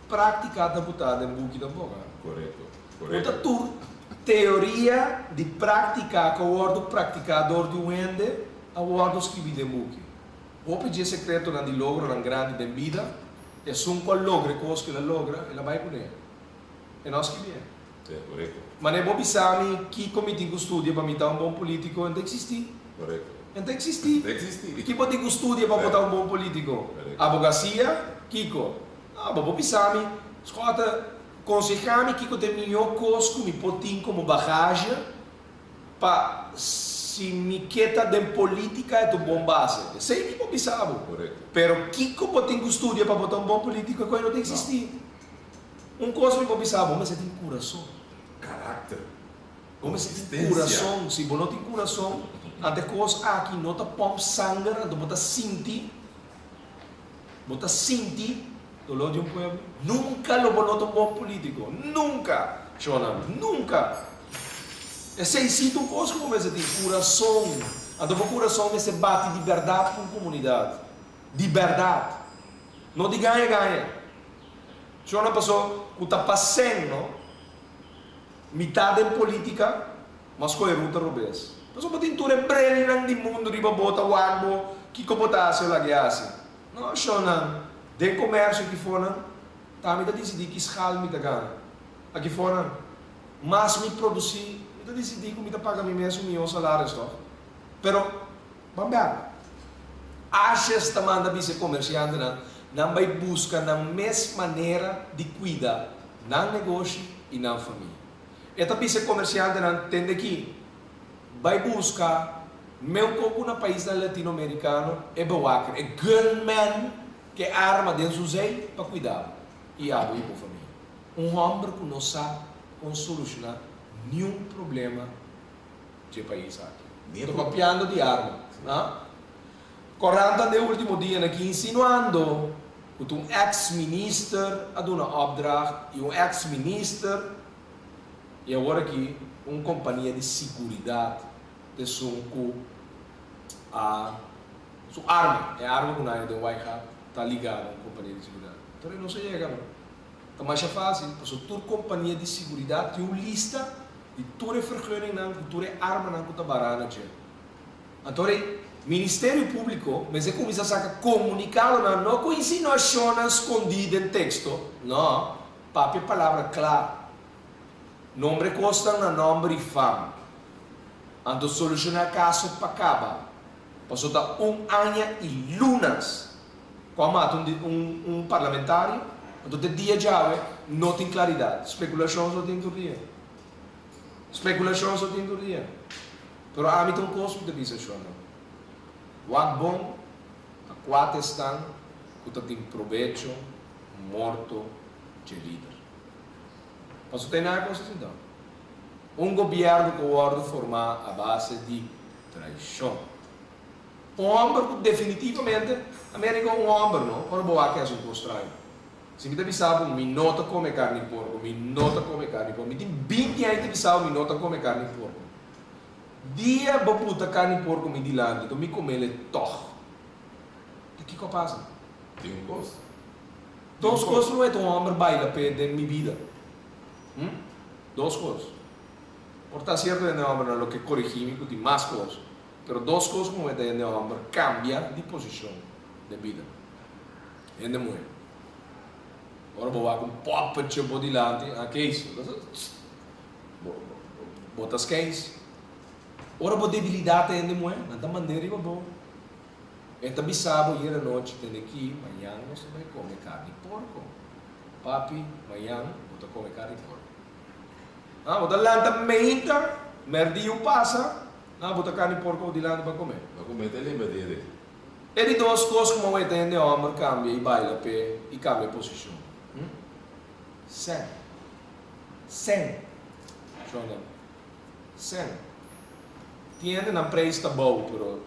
Práktika ta butá den buki tampoko, ha? Korekto, No korekto. ta tur teoria di práktika ku a wòrdu praktiká dor di un hende a wòrdu skibí den buki. Hopi dje sekretonan di logronan grandi den bida, esun ku a logra e kos ku el a logra, el a bai kuné. E no a skibié. Sí, korekto. Manera bo bisa mi kiko mi tin ku studia pa mi ta un bon polítiko, e no ta eksistí. Korekto. E no ta eksistí. E ta eksistí. Ki bo tin ku studia pa bo ta un bon polítiko? Korekto. Abogasia? Kiko? No, bo por bisa mi, Schotte, konsehá mi kiko ta e mihó kos ku mi por tin komo bagazje pa si mi ke ta den polítika e ta un bon base. Esei mi por bisa bo. Pero kiko bo tin ku studia pa bo ta un bon polítiko e kos no ta eksistí. Un kos mi por bisa bo, bo mester tin kurason. Karakter. Bo mester tin kurason. Si bo no tin kurason, anto e kos aki no ta pòmp sanger, anto bo ta sinti. Bo ta sinti dolor di un pueblo? Nunca lo bo no ta un bon politico. Nunca! Shonnan, nunca! Esey si ta un cos cu bo mester tin, curason. Anto bo curason mester bati di berdad cu un comunidad. Di berdad. No di gaña gaña. Shonnan, paso cu ta pasen, no? Mitad den politica, mas coge ruta robes. Pasobra bo tin tur e brelnan di mundu riba bo ta wak bo kico bo ta haci o lag'e haci. No, shownan, den comercio aki fonan, ta mi ta dicidi ki schaal mi ta gana. Aki fonan, mas mi produci, mi ta dicidi cu mi ta paga mi mes un miho salaris toch? Pero, ban bek. Ashes ta manda bisa e comerciantenan, nan bay busca nan mes manera di cuida nan negoshi y nan famia. E ta bisa e komersiantenan, Tende aki, bai buska meu koku na paisnan latinoamerikano e bewaker, e gunman ku e arma den su zei pa kuida bo i abo i bo famia. Un hòmber ku no sa kon solushoná niun problema dje pais aki. Ta papiando di arma, ha? Korantan den ultimo dianan aki insinuando ku ta un eks minister a duna opdracht i un eks minister i awor aki un kompania di siguridat ta esun ku a su arma, e arma ku nan a den Waaigat ta ligá na un kompania di siguridat. Pero e no sa yega no. Ta masha fásil pasobra tur kompania di siguridat tin un lista di tur e vergunningnan ku tur e armanan ku ta bará na dje. Anto rei, Ministerio Públiko mester kuminsá saka komunikadonan no ku insinuashonnan skondí den teksto, no, papia palabra kla. Nombre kosnan na nòmber i fam. Anto solushoná kaso pa kaba. Paso ta un aña i lunas ku a mata un un un parlamentario, anto te dia djawe no tin klaridat. Spekulashon so tin tur dia. Spekulashon so tin tur dia. Pero ami ta un kos mi ta bisa shonnan, wak bon ta kuat esnan ku ta tin probecho morto dje lider. Pasobra ta e nan a kos asinta. Un gobièrnu ku wòrdu formá a base di traishon. Un hòmber ku definitivamente, Amérika un hòmber no, ora bo wak hasi un kos straño. Si mi ta bisa bo mi no ta kome karni porko, mi no ta kome karni porko. Mi tin binti aña ta bisa bo mi no ta kome karni porko. Dia bo buta karni porko mi dilanti, to mi komele tòg. Ta kiko a pasa? Tin un kos. Dos kos lo e ta un hòmber baila p'e den mi bida. Hm? Dos kos. Por ta sierto hende hòmbernan lo ke korigí mi ku tin mas kos, pero dos kos ku ta hende hòmber kambia di posishon den bida. Hende muhé. Ora bo wak un pòpetje bo dilanti, ah keis, bo bo ta skeins. Ora bo debilidat ta hende muhé, nan ta mand'é riba bo. E ta bisa bo hier anochi, tende ki, mañan nos ta bai kome karni porko. Papi, mañan bo ta kome karni porko. Ah, bo ta lanta meinta, merdiu pasa, ah, bo ta karni porko bo dilanti pa kome. Pa kome ta limba dede. E di dos kos ku maweta hende hòmber kambia i baila p'e i kambia posishon. Hm? Sèn. Sèn. Shonda. Sèn. Tin hendenan preis ta bou, pero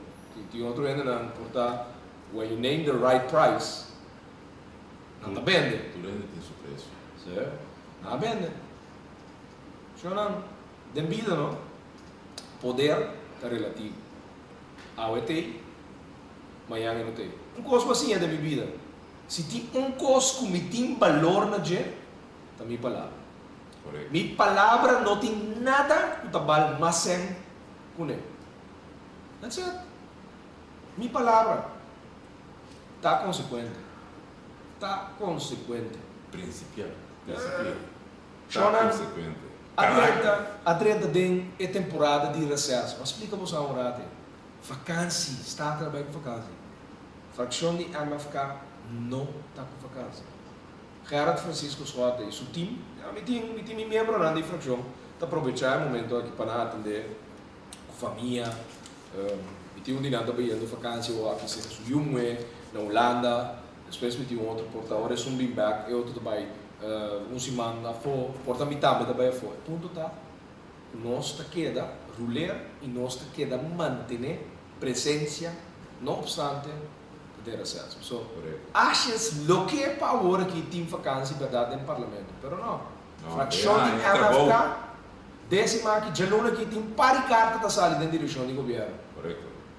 tin otro hendenan por ta when you name the right price, nan ta bende. Tur hende tin su presio. Sí. Nan a bende. Shonnan, den bida no, poder ta relativo. Awe t'ei, mañan e no t'ei. Un kos ku a siña den mi bida, si tin un kos ku mi tin balor na dje, ta mi palabra. Mi palabra no tin nada ku ta bal mas sèn kuné. That's it. Mi palabra ta konsekuente. Ta konsekuente. Prinsipial. Prinsipial. Ta Shonnan konsekuente. a Karakter. drenta a drenta den e temporada di reseso. M'a splika boso un ratu. Vakansi, Staten a bai ku vakansi. Frakshon di MFK no ta ku vakansi. Gerrit Francisco Schotte i su tim, ya mi tin mi tin mi miembronan di frakshon ta probechá e momento aki pa nan atendé ku famia. Mi tin un di nan ta bayendo vakansi awor aki serka su yu muhé na Hulanda. Despues mi tin un otro por ta ora esun bin bek e otro ta bai un siman afó, por ta mi tambe ta bai afó. E punto ta ku nos ta keda ruler i nos ta keda mantené presensia no opstante ta den reseso. So, ashes loke pa awor aki tin vakansi bèrdat den parlamento, pero no. Frakshon di MFK desima aki djaluna aki tin par di karta ta sali den direkshon di gobièrnu.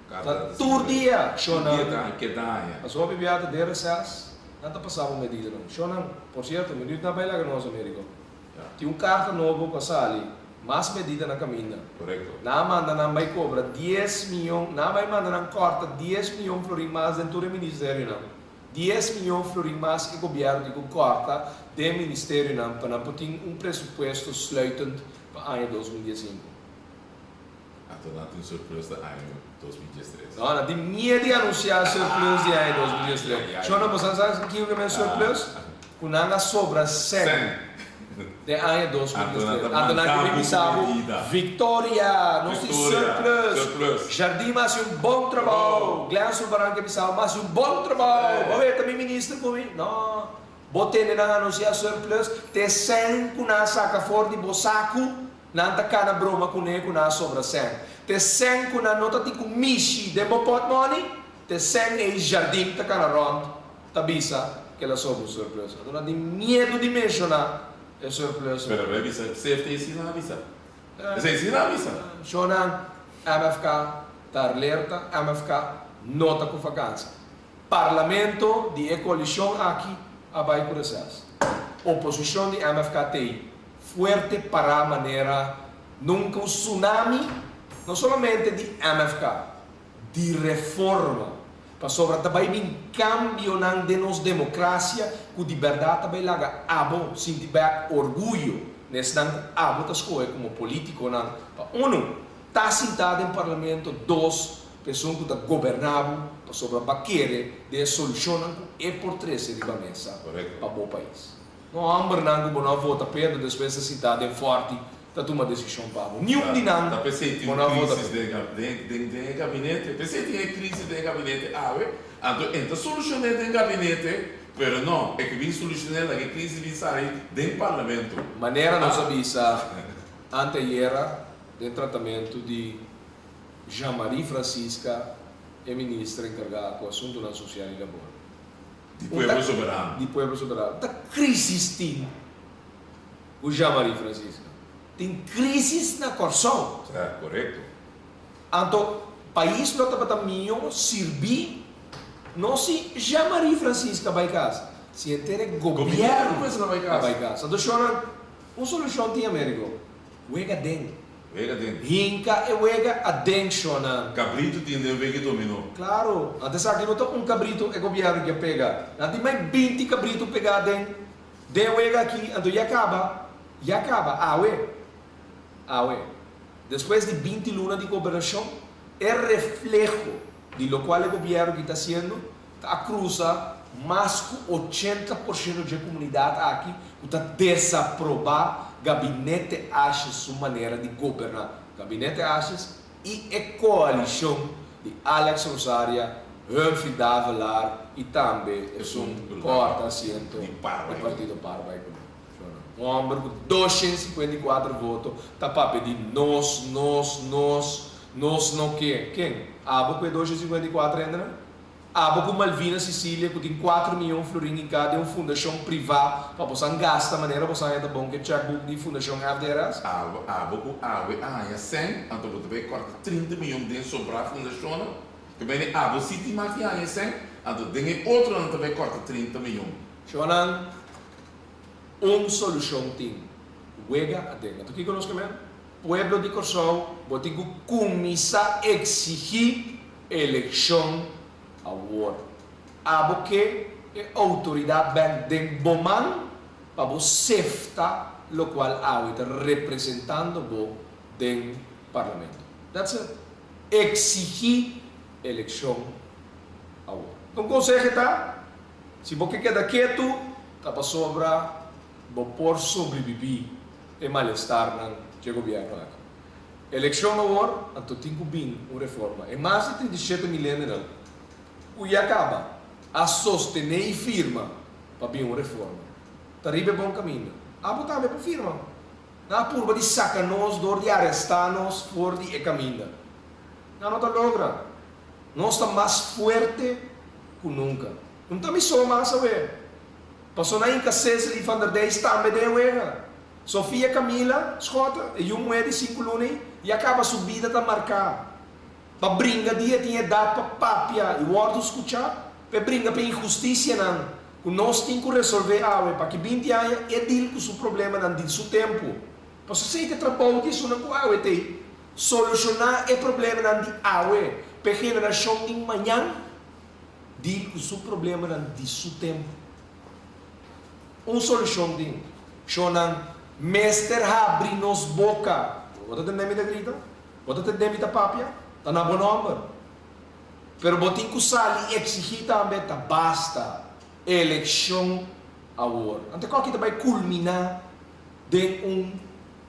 Ta tur dia shonnan. Pasobra mi bia ta den reses, nan ta pasa bo medidanan. Shonnan, por sierto, mi nut na bai laga nos Americo. Tin un karta nobo ku a sali, mas medida na kaminda. Nan a manda nan bai kobra dies miyon, nan a bai manda nan kòrta dies miyon florin mas den tur e ministerionan. Dies miyon florin mas e gobièrnu tin ku kòrta den ministerionan pa nan por tin un presupuesto sluitend pa aña 2015. Anto nan tin surplus di aña 2013. No, nan tin mie di anuncia surplus di aña 2013. Shona, bo sa sa kico ke men surplus? Cu nan a sobra cen den aña 2013. Anto nan ke bin bisa bo, Victoria, nos tin surplus. Jardim a haci un bon trabao. Glenn Sulvaran ke bisa bo, mi a haci un bon trabao. Bo weta mi minister cu mi? No. Bo tende nan anuncia surplus, te cen cu nan a saca for di bo sacu. Nan ta kana broma kuné ku nan a sobra sèn. Te sèn ku nan no ta tin ku mishi den bo pòtmòni, te sèn ei Jardim ta kana rònt ta bisa ku el a sobra un surplus. Anto nan tin miedu di menshoná e surplus. Pero lo e bisa, CFT si nan a bisa. Esei si nan a bisa. Shonnan, MFK ta alerta, MFK no ta ku vakansi. Parlamento di e koalishon aki a bai ku reses. Oposishon di MFK t'ei fuerte pará manera nunka un tsunami, no solamente di MFK, di reforma, pasobra ta bai bin kambionan den nos demokrasia ku di bèrdat ta bai laga abo sinti bèk orguyo na esnan ku abo ta skohe komo polítikonan pa unu, ta sintá den parlamento, dos, pa esun ku ta goberná bo pasobra bo a kere den e solushonnan ku e por trese riba mesa pa bo pais. No hòmbernan ku bo no a vota p'e, anto despues ta sintá den fòrti ta tuma desishon pa bo. Niun di nan Ta p'esei tin bo un no a vota krísis p'e. den den den e gabinete. P'esei tin e krísis den e gabinete awe. Anto e ta solushoné den gabinete, pero no, e ke bin solushoné laga e krísis bin sali den parlamento. Manera nos a bisa anteayera den tratamentu di Jean Marie Francisca, e minister enkargá ku asuntunan sosial i labor. Di Pueblo Soberano. Di Pueblo Soberano. Ta crisis tin ku Jean Marie Francisca. Tin crisis na Kòrsou. Sa, korekto. Anto pais lo tabata mihó sirbí no si Jean Marie Francisca bai kas, si henter e gobièrnu a bai kas. Anto shornan, un solushon tin Amerigo, wega den. Wega den. Hinka e wega aden shornan. Kabritu tin den wega dominó. Klaro, anto esaki no ta un kabritu e gobièrnu ke pega. Nan tin mai 20 kabritu pegá den den wega aki, anto ya kaba, ya kaba, awe, awe. Despues di 20 luna di gobernashon, e refleho di lokual e gobièrnu aki ta hasiendo ta a krusa mas ku 80% dje komunidat aki ku ta desaprobá Gabinete Asjes su manera di goberná. Gabinete Asjes i e koalishon di Alex Rosaria, Humphrey Davelaar i tambe esun kòrta asiento di partido par bai kuné. Un hòmber ku 254 voto ta papia di nos, nos, nos, nos no ke. Ken? Abo ku e 254 hendenan? Abo ku Malvina Cecilia ku tin 4 mion florin hinká den un fundashon privá pa bosan gasta manera bosan haña ta bon ku e checkbook di fundashon FDRS? Abo, abo ku awe a haña sèn, anto bo ta bai kòrta 30 mion den sobrá fundashonnan? Ke bini abo si tin mas di haña sèn, anto den e otronan ta bai kòrta 30 mion. Shonnan, un solushon tin, wega aden. Anto kiko nos ke men? Pueblo di Kòrsou, bo tin ku kuminsá eksigí elekshon awor. Abo ke e outoridat bèk den bo man pa bo sefta lokual awe ta representando bo den parlamento. That's it. Eksigí elekshon awor. Un konseho ta, si bo ke keda ketu, ta pasobra bo por sobrebibí e malestarnan dje gobièrnu aki. Elekshon awor, anto tin ku bin un reforma. E mas di 37,000 hendenan ku ya kaba a sostené i firma pa bin un reforma, ta riba e bon kaminda. Abo tambe por firma. Nan a purba di saka nos dor di arestá nos for di e kaminda. Nan no ta logra. Nos ta mas fuerte ku nunka. No ta mi so mas awe. Paso nan hinka Cecily van der Dijs tambe den e wega. Sofia Camila Schotte, e yu muhé di 5 luna ei, ya kaba su bida ta marká. Pa bringa dia tin edat pa papia i wòrdu skuchá, pa e bringa pa e inhustisianan ku nos tin ku resolvé awe pa ki 20 aña e dil ku su problemanan di su tempu. Pasobra esei ta e trabou di esunnan ku awe ta ei, solushoná e problemanan di awe pa e generashon di mañan dil ku su problemanan di su tempu. Un solushon tin. Shonnan mester habri nos boka. Bo ta tende mi ta grita? Bo ta tende mi ta papia? Ta na bo nòmber. Pero bo tin ku sali eksigí tambe ta basta. Elekshon awor. Anto kòki ta bai kulminá den un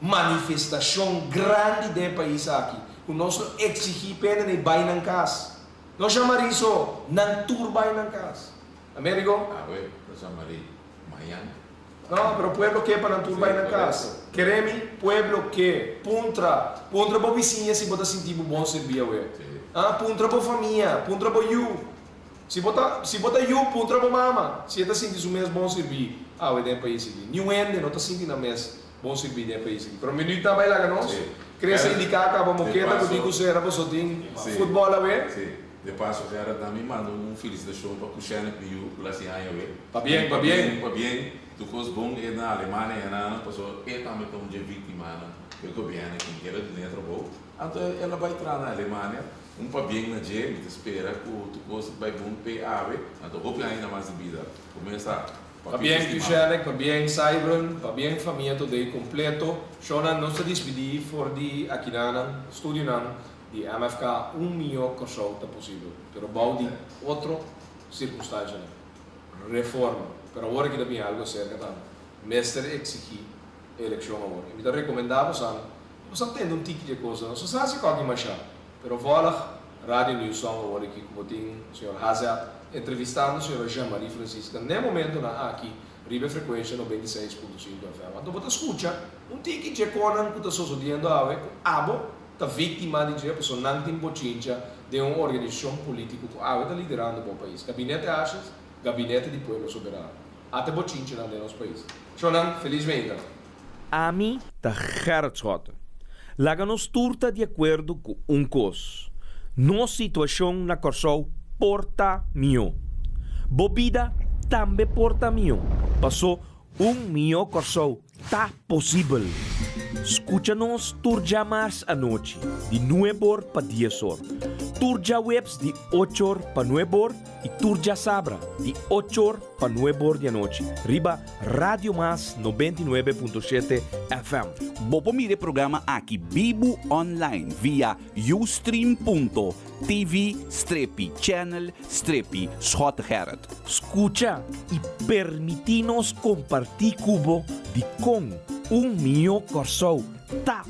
manifestashon grandi den e pais aki ku nos lo eksigí p'e nan bai nan kas. No Jean-Marie so, nan tur bai nan kas. Amerigo? Awe ta Jean-Marie mañan. No, pero pueblo ke pa nan tur bai nan kas. Kere mi, pueblo ke. Puntra. Puntra bo bisiña si bo ta sinti bo bon sirbí awe. Ah, puntra bo famia, puntra bo yu. Si bo ta, si bo ta yu, puntra bo mama si e ta sinti su mes bon sirbí awe den e pais aki. Niun hende no ta sinti nan mes bon sirbí den e pais aki. Pero minuut nan bai laga nos. Krese indiká kaba moketa ku tin ku sera paso tin futbòl awe. De paso Gerard na mi manda un felicitacion pa Kushene ku yu ku la si aña we. Pabien, pabien. Pabien, tur kos bon e na Alemania e na paso e tambe ta un dje victimanan ku e gobierno kin kere duna e trabou. Anto el a bai traha na Alemania, un pabien na dje, mi ta spera ku tur kos bai bon p'e awe, anto hopi aña mas di bida. Kuminsa Pabien Kushene, pabien Cybron, pabien famia Today completo. Shownan nos ta dispidi for di akinanan, studionan di MFK un mihó Kòrsou ta posibel, pero bou di otro sirkunstanshanan. Reforma. Pero awor aki ta bin algu aserka tambe. Mester eksigí elekshon awor. I mi ta rekomendá bosan, bosan tende un tiki di e kosnan. Nos no sa si kòki mashá, pero vòlg Radio New Song awor aki ku bo tin señor Hazet entrevistando señora Jean-Marie Francisca n'e momentonan aki riba e frekuensha 96.5 FM. Anto bo ta skucha un tiki dje konan ku ta sosodiendo awe ku abo ta víktima di dje pasobra nan tin bochincha den un organisashon polítiko ku awe ta liderando bo pais. Gabinete Asjes. Gabinete di Pueblo Soberano. Ata e bochinchenan den nos pais. Shownan, felis meinta! Ami ta Gerrit Schotte. Laga nos tur ta di akuerdo ku un kos, nos situashon na Kòrsou por ta mihó. Bo bida tambe por ta mihó, pasó un mihó Kòrsou ta posibel. Skucha nos tur djamars anochi di nuebor pa diesor, tur djaweps di ochor pa nuebor i tur djasabra di ochor pa nuebor di anochi riba Radio Mas 99.7 FM. Bo por mira e programa aki bibu online via ustream.tv strepi channel strepi Schottegerrit. Skucha i permití nos kompartí ku bo dikon un mihó Kòrsou ta.